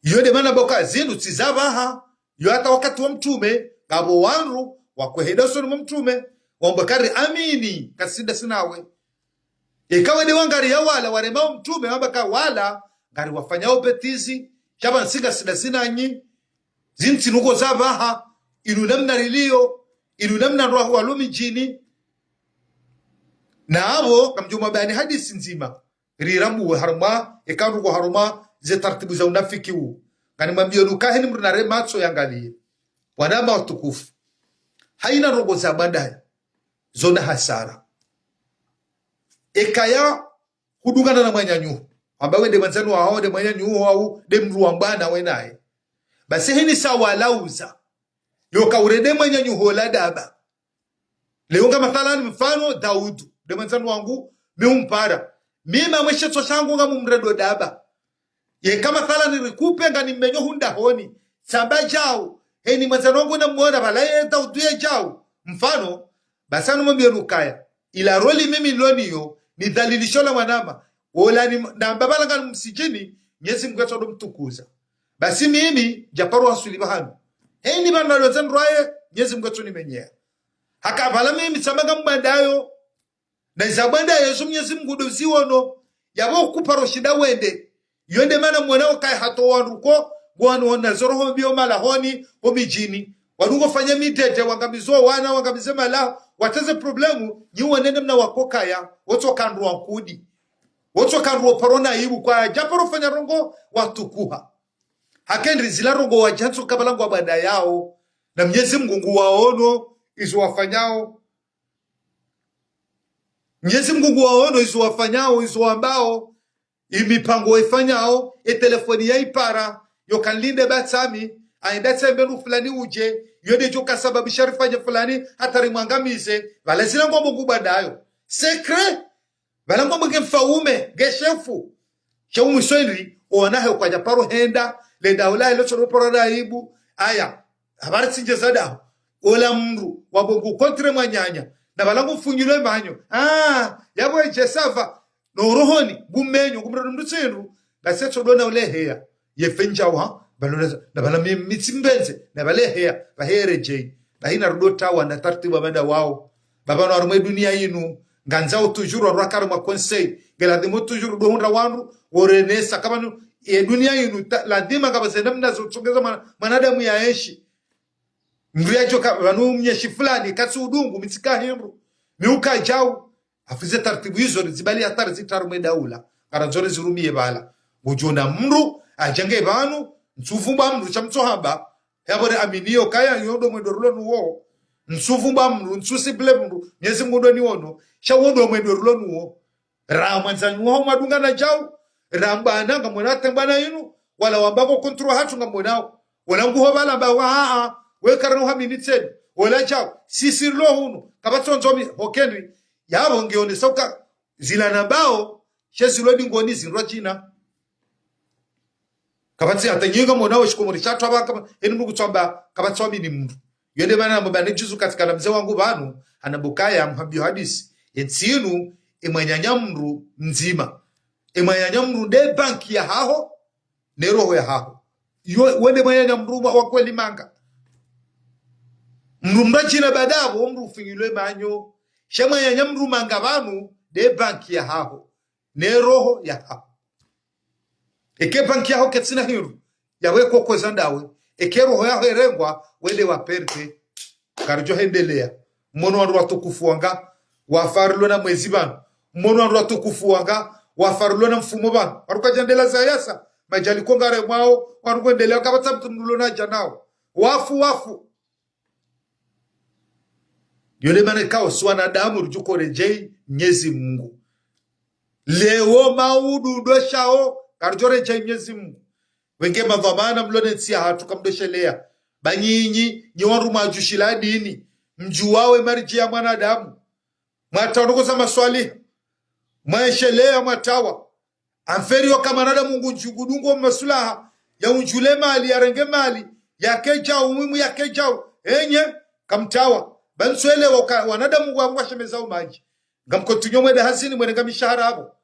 Yo nde mana boka zinu tsi za pvaha. Yo hata wakati wa mtrume, ngapvo wandru, wakohenda usoni mwa mtrume, wamba kari amini, kasinda sinawe. Eka wende wangariya wala, waremao mtrume, wamba ka wala, ngariwafanyao bêtise, sha pvanu ngasina sinda sinanyi, zinu tsi ndrongoo za pvaha, inu namna riliyo, inu namna ndrwa walo midjini. Na apvo, ngamdjomwambani hadisi ndzima. Rirambuwe harumwa, eka ndrongoo harumwa, ze tartibu za unafiki wu. Nganimwambiyo nuka heni mndru nare matso yangaliye. Wanama watukufu. Haina ndrongoo za bwandaya. Zona hasara. Eka ya hudungana na mwananyaho. Amba we nde mwandzani waho, nde mwananyaho hau, nde mndru wa mbwana we naye. Basi heni sa walauza. Yoka urende mwananyaho la daba. Leo nga mathalan mfano Daudu, nde mwandzani wangu, mi umpara. Mi mamweshe tso shangu ngamumrendo daba. Yeka mathalan rikupe nganimmenyo hundahoni. Tsamba djau, heni mwandzani wangu namwona pvala ye Daudu ye djau. Mfano, basi ngamwambiyo nukaya. Ila roli mimi niloniyo, nidhalilisho la mwanama. Wola ni, namba pvala ngani msidjini, Mnyezi Mngu yatsodo mtukuza. Basi mimi, djaparo waswili pvahanu. Heni pvanu nalonza ndrwaye, Mnyezi Mngu yatsonimenyea. Haka pvala mimi tsamba ngambwandayo, na iza bwandayo zo Mnyezi Mngu ndo ziwono, yapvo kuparo shinda wende. Yo nde mana mwona ukaya hata wandru ko, ngwanu wona zo roho mbi ho malahoni, ho midjini. Wandru ngofanya midede, wangamizo wana, wangamize malaho, wateze problemu, nyi wanene mna wakokaya, wotso kandru wa nkudi. Wotso kandru wa paro na aibu, kwa djaparo fanya ndrongoo, watukuha. Haka hindri zila ndrongoo wadjantso kabla ngwabwandayao, na Mnyezi Mngu nguwaono, izo wafanyao. Mnyezi Mngu nguwaono izo wafanyao, izo wambao, imipango waifanyao, e telefoni yaipara, yoka nilinde batsami, aenda tsembe nu fulani udje, yo nde djo kasababisha rifanye fulani, hata rimwangamize, pvala zila ngwambo ngubwandayo. Secret, pvala ngwambo nge mfaume, nge shefu. Sha umwiso hindri, owana he kwadjaparo henda, lenda ola elo tsoro paro na aibu, aya, habari tsi ndje za daho. Ola mndru, wambo ngu contre mwananya. Na pvala ngumfunyilwe manyo. Ah, yapvo edje sava. No rohoni, ngumenyo, ngumrendo mndru tsi hindru. Basi yatsodo na uleheya. Ye fenja wa, pvalo na, na pvala mi, mitsi mbenze, na pvaleheya, pvahere djei. Pvahina rudo tawa na tartibu wa manda wao. Pvapvanu harumwa edunia inu, ngandzao toujours wandru wakare mwa conseil. Nge ladhimu toujours ndo hundra wandru, worenesa. Kapvanu, edunia inu, ta-, ladhima ngapvaze namna zo tsongeza mwana-, mwanadamu yaenshi. Mndru yadjoka, pvanu mnyeshi fulani, katsi udungu, mi tsika hindru. Mi uka djau. Hafu ze tartibu izo, zibali hatwari zitsi harumwa edaula. Ngarandzo rizirumiye pvala. Ngudjona mndru, adjenge pvanu, ntsuvu mba mndru, sha mtsohamba. Yapvo re aminiyo kaya, yo ndo mwendo rulo nuwo. Ntsuvu mba mndru, ntsu cible mndru, Mnyezi Mngu ndo niwono. Sha wo ndo mwendo rulo nuwo. Ra mwandzani waho mwadungana djau, ra mbwana, ngamwona ate mbwana inu, wala wamba ko contrôle hatru ngamwonao. Wala nguho pvala mba wa, a, a, we karano hamini tsena. Wala djau, sisi rilo hunu, kapvatsi ondzo mi, hoka hindri. Yapvo ngeonesa uka, zila nambao, she zilo dingoni zindrwa djina. Kapvatsi hata nyinga mona we shikomori shatru amba kama, eni mndru kutsamba, kapvatsi wamini mndru. Yo nde mana namba ne juzu katika na mze wangu pvanu, hanamba ukaya mhambio hadisi. Ye ntsi inu, e mwananya mndru mdzima. E mwananya mndru nde banki yahaho, ne roho yahaho. Yo, we nde mwananya mndru wa, wa kweli manga. Mndru mdru djina baada pvo, mndru ufinyilwe manyo. She mwananya mndru manga pvanu, nde banki yahaho. Ne roho yahaho. Eke banki yaho ketsina hindru, yawe koko za ndawe. Eke roho yaho erengwa, we nde wa perte. Karidjo hendelea. Mwono wandru watukufu wanga, wafa rilo na mwezi pvanu. Mwono wandru watukufu wanga, wafa rilo na mfumo pvanu. Wandru kwadja ndela za yasa, madjali kongaremwao, wandru kwendelea, kapvatsi mndru mndru lo na djanao. Wafu, wafu. Yo nde mana ikao si wanadamu ridjo uka ridjeyi Mnyezi Mungu. Leo maudu ndo shao, karidjo redjeyi Mnyezi Mungu. Wenge madhwamana mlo ne ntsi yahatru kamdoshelea. Ba nyinyi, nyi wandru mwadjushila dini, mdjuwawo e maridji ya mwanadamu. Mwatawa ndrongoo za maswaliha. Mwaeshelea mwatawa. Amferi yo ka mwanadamu ngudju-, ngudungo maswulaha, ya undjule mali, ya renge mali, ya kedjau, muhimu ya kedjau. Enye, kamtawa. Ba ntsuelewa uka wanadamu ngwa, ngwashemezao madji. Ngamkotunyo mwende hazini mwerenga mishahara yapvo.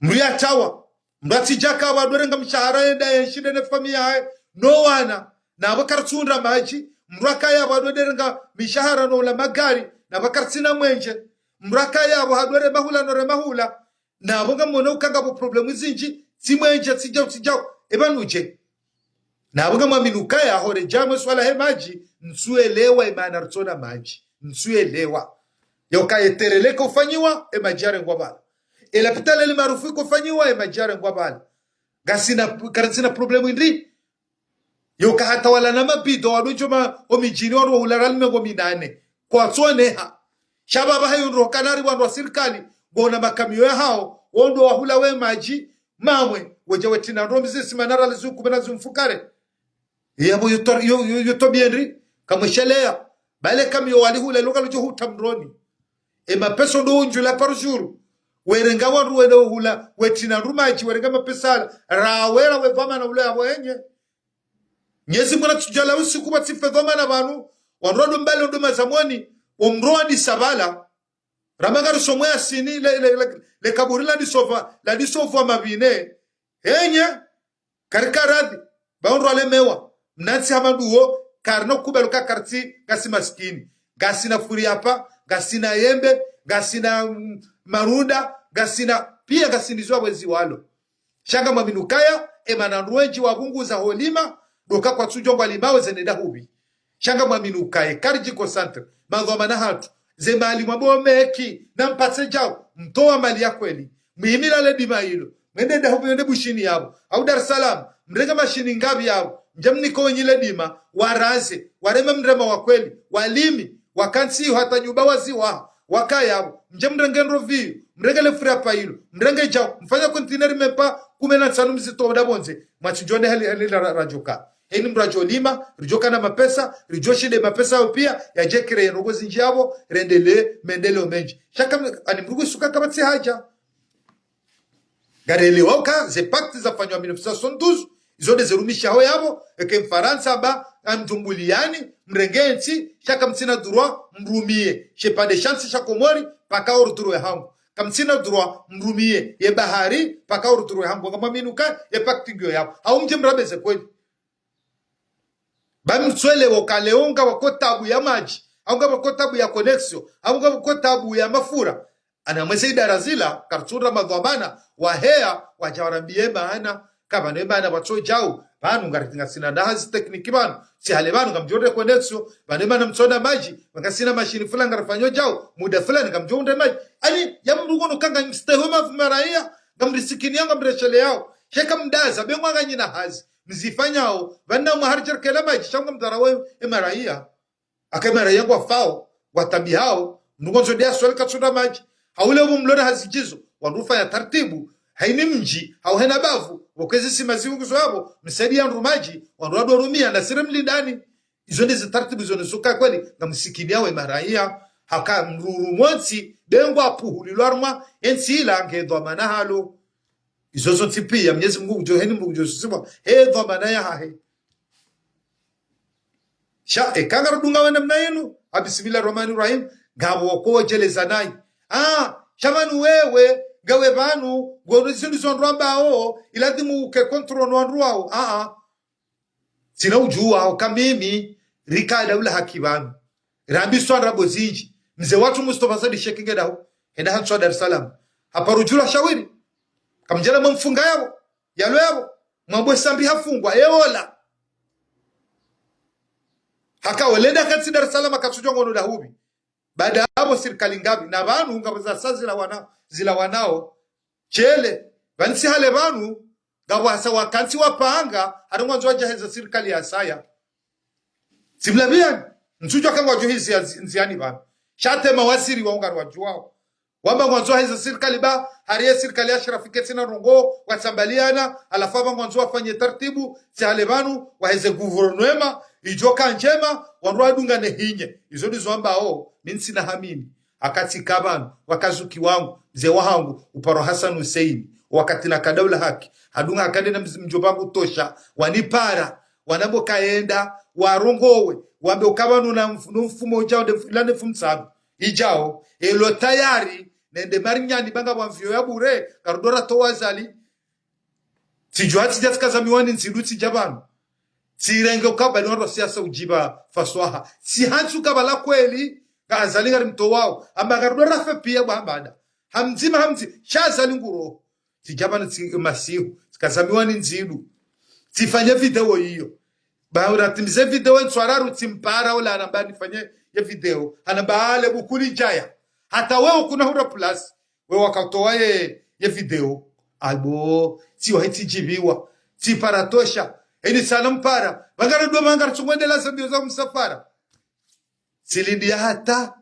Mndru yatawa. Mndru atsidjaka apvo adwerenga mishahara yenda yenshi nde ne famiyi yahe. No wana. Na apvo karitsundra madji. Mndru akaya apvo adwerenga mishahara no ula magari. Na apvo karitsina mwenje. Mndru akaya apvo hadwere mahula no re mahula. Na apvo ngamwono uka ngapvo problemu zindji. Tsi mwenje, tsidjau, tsidjau. Eba nuje. Na apvo ngamwamini ukaya, hore djamwe swala he madji, ntsuelewa e mana ritsona madji. Ntsuelewa. Yo ka ye terele ko fanyiwa, e madji yarengwa pvala. E lapitali li marufu ko fanyiwa, e madji yarengwa pvala. Ngasina, karitsina problemu indri. Yo ka hata wala na mabido, wadodjo ma, o midjini, wandru wahula rali mengo minane. Kwatsoneha. Sha pvapvo hayo ndro kanari wandru wa sirikali, ngwona makamiyo yahawo, wo ndo wahula we madji, mamwe, wedja wetina ndro mzi sima na rali zu kume na zu mfukare. Yapvo yo to-, yo, yo, yo tobiya ndri, kamweshelea. Bale kamiyo walihula, lo kaludjo huta mndroni. E mapesa ndo undjula par jour. Werenga wandru wende uhula, wetina ndru madji, werenga mapesa ala. Rawera we dhwamana ule yapvo enye. Mnyezi Mungu natsudjala usiku pvatsi fe dhwamana pvanu, wandru wado mbali ndo mazamoni, wo mndru wa disa pvala. Ramanga risomwe Yasini, le, le, le, le kaburi la disova, la disovwa mapvine. Enye, karika radhi, ba wandru walemewa, mnantsi hama nduwo, karina ukubali uka karitsi, ngasi masikini. Ngasina furi yapvo, ngasina yembe, ngasina, mm, marunda, ngasina, piya ngasina izo wezi walo. Sha ngamwamini ukaya, e mana wandru wendji wapvunguza holima, ndo ka kwatsudjo ngwalimao ze nde dahupvi. Sha ngamwamini ukaya, karidji concentré, madhwamana hatru, ze mali mwambo meki, na mpatse djau, mtowa mali ya kweli. Mwihimila le dima ilo, mwende dahupvi, mwende Bushini yapvo, au Dar es Salaam, mrenge mashini ngapvi yapvo, mdje mnike wenyi le dima, waraze, wareme mrema wa kweli, walimi, wakantsi hata nyumba waziwaha, wakaya pvo, mdje mrenge ndroviyo, mrenge le furi yapvo ilo, mrenge djau, mfanya kontineri mepva kume na ntsanu mzitowa nda pvondze, mwatsidjo ne hali, hali la, la, radjoka. Heni mndru adjolima, ridjoka na mapesa, ridjoshinde mapesa yo piya, yadje créer ndrongoo zindji yapvo, rendelee, mendeleo mendji. Sha ka, ani mndru kutsuka kapvatsi haja. Ngarelewao uka, ze pacte zafanywa mille neuf cent soixante-douze, izo nde zerumishiha ho yapvo, eke Mfarantsa ba, amdjumbuliani, mrenge ntsi, sha kamtsina droit, mrumiye, she pvandre sha ntsi sha Komori, mpaka ordre ya hangu. Kamtsina droit, mrumiye, ye bahari, mpaka ordre ya hangu. Ngamwamini uka, ye pacte ngiyo yapvo. Hau mdje mrabeze kweli. Ba mtswele wo kale wo ngapvo ko tabu ya madji, hau ngapvo ko tabu ya connexion, hau ngapvo ko tabu ya mafura. Ana mwese idara zila, karitsundra madhwamana, waheya, wadja warambiye mana, ka pvanu e mana pvwatso djau, pvanu ngari ngasina na hazi technique pvanu, tsi hale pvanu ngamdjo undre connexion, pvanu e mana mtsona madji, ngasina mashini fulani ngarifanyo djau, muda fulani ngamdjo undre madji. Ani, ya mndru ngono ka ngamstehi we ma-, maraya, ngamrisikiniya, ngamresheleyao. She ka mdaza, be mwa nganyina hazi. Mzifanyao, pvanu mwaharidjeri kela madji, sha ngamdharau e maraya. Aka e maraya ngwafao, ngwatabihao, mndru ngondzo nde aswali katsundra madji. Hau le pvo mlo na hazi djizo, wandru ufanya tartibu, haini mdji, hau hena bavu, pvoko ezi sima ziunguzo yapvo, msaidiya ndru madji, wandru wado rumia, na sire mlindani. Izo nde zi tartibu, izo nde zo ka kweli, ngamsikiniyao e maraya. Haka mdru montsi, be ngwa puhulilwa harumwa entsi ila nge dhwamana halo. Izo zontsi pia, Mnyezi Mungu ngudjo, heni Mungu ngudjo sisiwa, he dhwamana yahahe. Sha, eka ngarudunga we namna inu, a bismillahi rahmani rahim, ngapvo wako djeleza nayi. Ah, sha pvanu wewe, ngawe pvanu, ngwono zindru zo wandru wambao, ilazimu uke contrôle no wandru wao. Ah, ah. Tsina udjuwa, uka mimi, rika daula haki pvanu. Rambiswa ndrabo zindji. Mze watru Mustafa Said Sheikh nge daho. Henda hantswa Dar es Salaam. Haparo udjula shawiri. Kamdjela mwamfunga yapvo. Yalo yapvo. Mwambwe Sambi hafungwa. Eola. Haka wele nda katsi Dar es Salaam, katsudjuwa ngono dahubi. Baada yapvo sirikali ngapvi. Na pvanu ngapvo za sa zilawana, zilawanao. Shele, pvanu tsi hale pvanu, ngapvo hasa wakantsi wapanga, hari ngwandzo wadjaheze sirikali ya saya. Tsimlapviani, ntsudjuwa ka ngwadjo hizi ya nzi-, ndziani pvanu. Sha hata mawaziri wao ngariwadjuwao. Wamba ngwandzo waheze sirikali ba, hari ye sirikali ya Ashrafi ketsina ndrongoo, watsambaliana, halafu amba ngwandzo wafanye taratibu, tsi hale pvanu, waheze gouvernement, idjoka ndjema, wandru wadungane hinye. Izo ndizo wambao, mi ntsina hamini. Haka tsika pvanu, wakazuki wangu, mze wahangu, uparo Hassan Hussein, wakati naka daula haki, hadunga haka nde na mz-, mdjomba wangu Tosha, wanipara, wanambo kaenda, warongowe, wambe uka pvanu na mf-, no mfumo udjao nde mf-, ila nde mfumo tsanu. Idjao, elo tayari, nende Marinyani ba ngapvo avion ya bure, karudjo ra towa Azali, tsidjuwa tsidja tsika zamiwani ndzidu tsidja pvanu. Tsirenge ukabali wandru wa siasa udjiba faswaha. Tsihantsu kabala kweli, nga Azali ngarimtowao. Amba ngarudjo rafe pia bwa hambada. Hamdzima hamdzi, sha Azali nguro. Tsidja pvanu tsi masihu, tsika zamiwani ndzidu. Tsifanye video iyo. Ba uratimize video ntswararu tsimpara ula hanamba nifanye ye video. Hanamba ale bukuli djaya. Hata we ukuna hura plus. We wakatowa ye, ye video. Abo, tsiwa hitsi djibiwa. Tsipara Tosha. Eni sana mpara. Pvangara dua pvangara tsungwendela zambio za msafara. Tsilindi ya hata.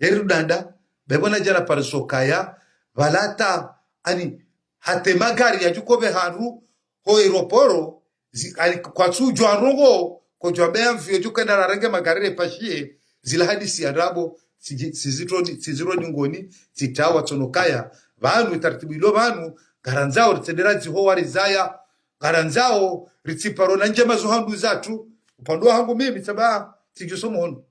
Yeri rudanda. Bebo na djana pariso kaya. Pvala hata. Ani. Hata magari yadjuko be handru. Ho aéroport. Zi-, ali-, kwatsudjuwa ndrongoo, kodjuwa be avion djuka enda rarenge magari repashiye, zila hadisi ya ndrabo, tsiji-, tsizitro ni-, tsiziro nyungoni, tsitawa tsono kaya, pvanu itaratibu ilo pvanu, ngarandzao ritsendera dziho warizaya, ngarandzao ritsiparo na ndjema zo handru zatru, upande wahangu mimi, tsaba, tsidjuso mhono.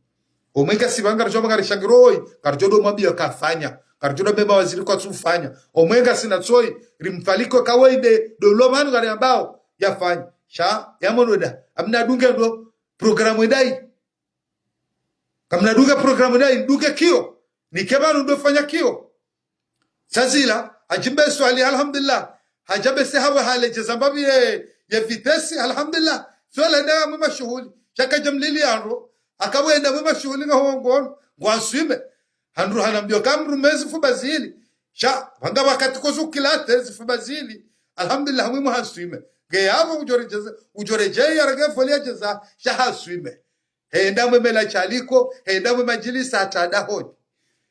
Omwe ngasi pvanu ngaridjo pvanu ngarishangiroi, ngaridjo do mwambiya kafanya, ngaridjo do mema waziri kwatsufanya. Omwe ngasi na tsoi, rimfaliko kawaida, do lo pvanu ngariambao, yafanya. Sha, ya mono da, amna dunge ndo, programu ndayi. Kamna dunge programu ndayi, dunge kiyo, nike pvanu ndo fanya kiyo. Sazila, hadjimbe swali, alhamdulillah. Hadja be se hawe hale djeza mbapvi ye, ye vitesse, alhamdulillah. Swala enda mwe mashuhuli. Sha kadja mlili handru. Haka we enda mwe mashuhuli nga huo ngono. Ngwa swime. Handru hanambiyo ka mrume zifuba zili. Sha, pvanga wakati kozu kilate zifuba zili. Alhamdulillah, mwimu haswime. Nge yapvo udjoredjeza, udjoredjeya renge foli ya djeza, sha haswime. Henda mwe mela shaliko, henda mwe madjilisa hata dahoni.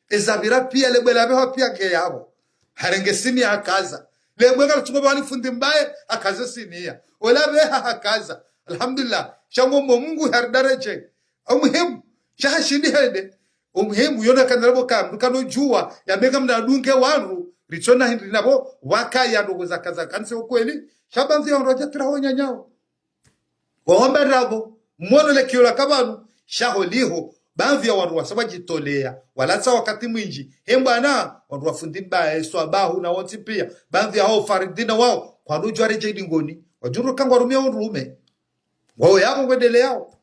Eza pvira pia, lebwe la beha pia nge yapvo. Harenge siniya hakaza. Lebwe ngalo tsungo pvani fundi mbaye, hakaza siniya. Ola beha hakaza. Alhamdulillah. Sha ngo mo Mungu haridaredje. Omuhimu. Sha hashindi hende. Omuhimu, yona kanala bo kamdu, kano djuwa, ya beka mna dunge wandru, ritsona hindri napvo, wakaya ndrongoo zakaza, kanse ukweli. Sha pvandzi ya wandru wadja tira ho nyanyao. Wahomba ndrabo, mwono le kiyo la kapvanu, sha holiho, pvandzi ya wandru wasa wadjitoleya, walatsa wakati mwindji, he mbwana, wandru wa fundi mbaye, swabahu na wontsi pia, pvandzi ya hao faridhina wao, kwandru djuwa redjeyi dingoni, wadjuru kangwa rumia undrume. Wao yapvo ngwendeleyao.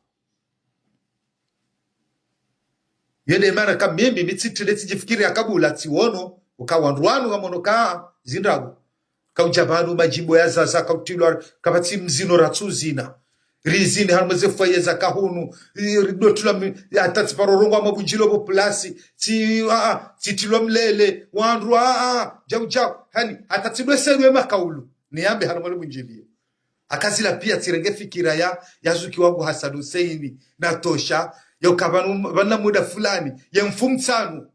Yende mana ka mimi, mi tsitile tsidjifikiri ya kabula, tsiwono, uka wandru wanu ngamono ka zindrabo. Kaudja pvanu madjimbo ya zaza, kautilwa, kapvatsi mzino ratsu zina. Rizini harumwa ze foyer za kahunu, i-, ridotilwa mi-, hata tsiparo rongowa mabundjilio bo plasi, tsi, a, a, tsitilwa mlele, wandru, a, a, djau, djau. Hani, hata tsidweselwe makaulu, niyambe harumwa le bundjilio. Haka zila pia tsirenge fikira ya, ya zuki wangu Hassan Hussein, na Tosha, ya uka pvanu, pvana muda fulani, ya mfumo tsanu.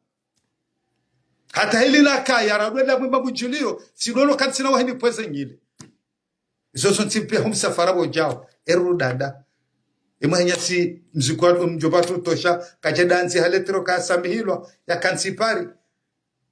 Hata hili nakaya, radwenda mwe mabundjilio, tsidolo kantsina wahini pvweze nyile. Izo zontsi pia hu msafara bo djao, eru dada. Emwenya si mzikwa mdjopva tu tosha, kadja dandzi haletero kasamihilwa, ya kantsi pari.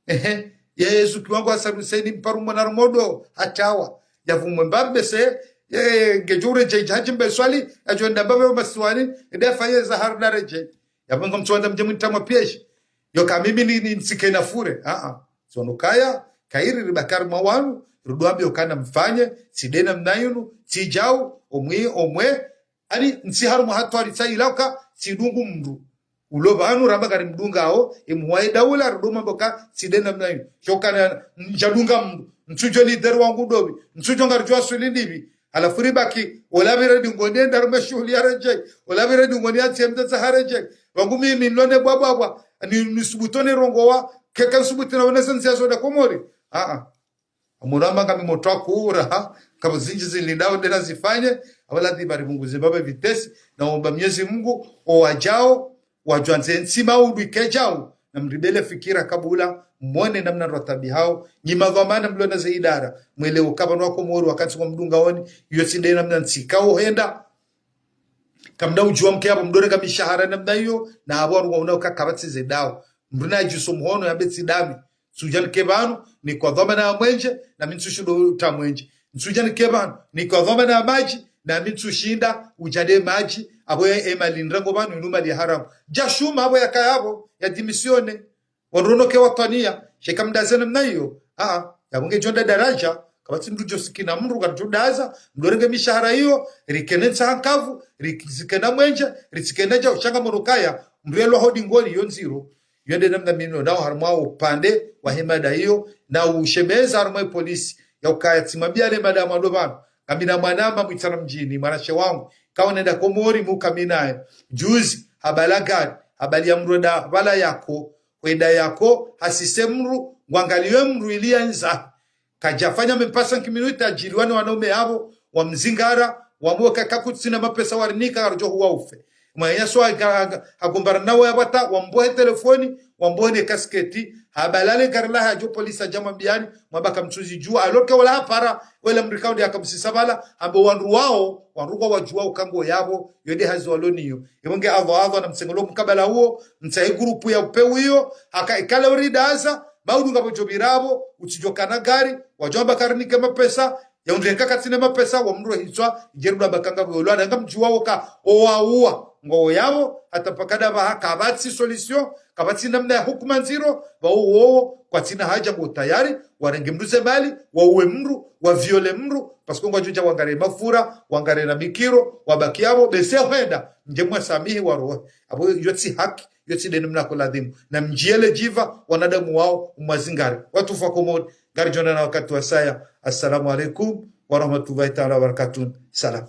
Ehe, ya Yezu kiwango wa Saduseini mparu mwana rumodo, hatawa. Ya vumwe mbambe se, ye, ngedjo uredjei hadji mbe swali, yadjo enda mbambe masiwani, ende afanye za harda redjei. Ya mwenga mtsuwanda mdje mwintamwa piège. Yoka mimi ni, ni ntsike na fure. Ah, ah. Tsono kaya, kairi ribaki harimwa wanu, rudwambi okana mfanye, tsi de namna yinu, tsi djau, omwi, omwe, ani ntsi harumwa hatwari tsa ilauka, tsidungu mndru. Ulo pvanu ramba kari mdungao, imuwaye daula, rudoma mboka, tsi de namna yinu. Shokana, ndjadunga mndru. Ntsudjo leader wangu dobi. Ntsudjo ngaridjo aswili ndipvi. Halafu ribaki, ola pvira dingoni enda rume shuhuli ya redjei. Ola pvira dingoni ya tsiemdza tsa haredjei. Wangu mimi nilone bwabwabwa. Ni, nisubutone rongowa. Keka nsubutu na wanasa nsi ya soda Komori. Ah, ah. Amuramba ngami motwa kura, ha? Kabo zindji zilindao ndena zifanye, abala di bari Mungu zibaba vitesi, na omba Mwenyezi Mungu, owadjao, wadjwandze ntsi maudu ikedjao, na mribele fikira kabula, mwone namna rwatabi hao, nyi madhwamana mlona ze idara, mwele ukaba nwa Komori wakati kwa mdungaoni, iyo tsi de namna ntsi kao henda. Kamda udjuwa mke abo mdoreka mishahara namna iyo, na abo waruwa unao kakaba tsi ze dao. Mndru na adjiso mhono yambe tsi dami. Ntsudja nike pvanu, niko dhwamana ya mwenje, na mi ntsushinda uta mwenje. Ntsudja nike pvanu, niko dhwamana ya madji, na mi ntsushinda udja de madji, abo ya emali ndrango pvanu, inu mali ya haramu. Djashuma abo yakaya abo, ya démissionner. Wandru wono ke watwaniya, sheka mdaze namna iyo. Ah, ah, ya mwenga djo nda daradja, kapvatsi mndru djo sikina mndru, karidjo daza, mndru renge mishahara iyo, rikene ntsaha nkavu, rizikena mwenje, ritsikena djau, shanga mono kaya, mndru yelwa ho dingoni, yo ndziro. Yo nde namna mimi nao harimwa upande wa hemada iyo, na ushemeza harimwa polisi, ya ukaya tsimwambia le mada mwa ndo pvanu. Ngamina mwanama mwitsana mdjini, mwanashe wangu, kao nenda Komori muka mi naye. Juzi, habala gari, habali ya mndru enda pvala yako, hwenda yako, hasise mndru, ngwangaliwe mndru ili ya nza. Kadjafanya même pas cinq minutes, adjiliwa ni wanaume abo, wamzingara, wamweka kakutsina mapesa warinika, karidjo huwa ufe. Mwanya so aga-, aga-, agombana nawo yapvata, wambohe telefoni, wambohe ne kasketi, habalale gari lahe adjo polisi adja mwambiani, mwamba kamtsuzidjuwa, alors que wala hapara, wala mrikao nde akamsisa pvala, ambe wandru wao, wandru kwa wadjuwa uka ngo yabo, yo nde hazi waloniyo. Ibo nge adho adho na msengelo mkabala uwo, mtsahe grupu ya upewu iyo, haka ikale uridaza, maudu ngapvo djo pvirapvo, utsidjo kana gari, wadjo amba karinike mapesa, ya undreka katsina mapesa, wa mndru hitswa, idjeru dwa bakanga bwe olwana, nga mdjuwa woka, owa uwa, ngo yabo, hata pakada ba haka, kapvatsi solution, kapvatsi namna ya hukuma ndziro, ba uwo, kwatsina haja ngo tayari, warenge mndru ze mali, wauwe mndru, wa viole mndru, parce que ngwadjo dja wangare mafura, wangare na mikiro, wabaki yabo, bese hwenda, mdje mwasamihi warohe. Abo yo tsi haki, yo tsi de namna ko ladhimu. Na mdjiele djiva, wanadamu wao, umwazingare. Watufu wa Komori, ngaridjo onana wakati wasaya. Assalamu alaikum, wa rahmatullahi ta'ala wa barakatuh. Salam.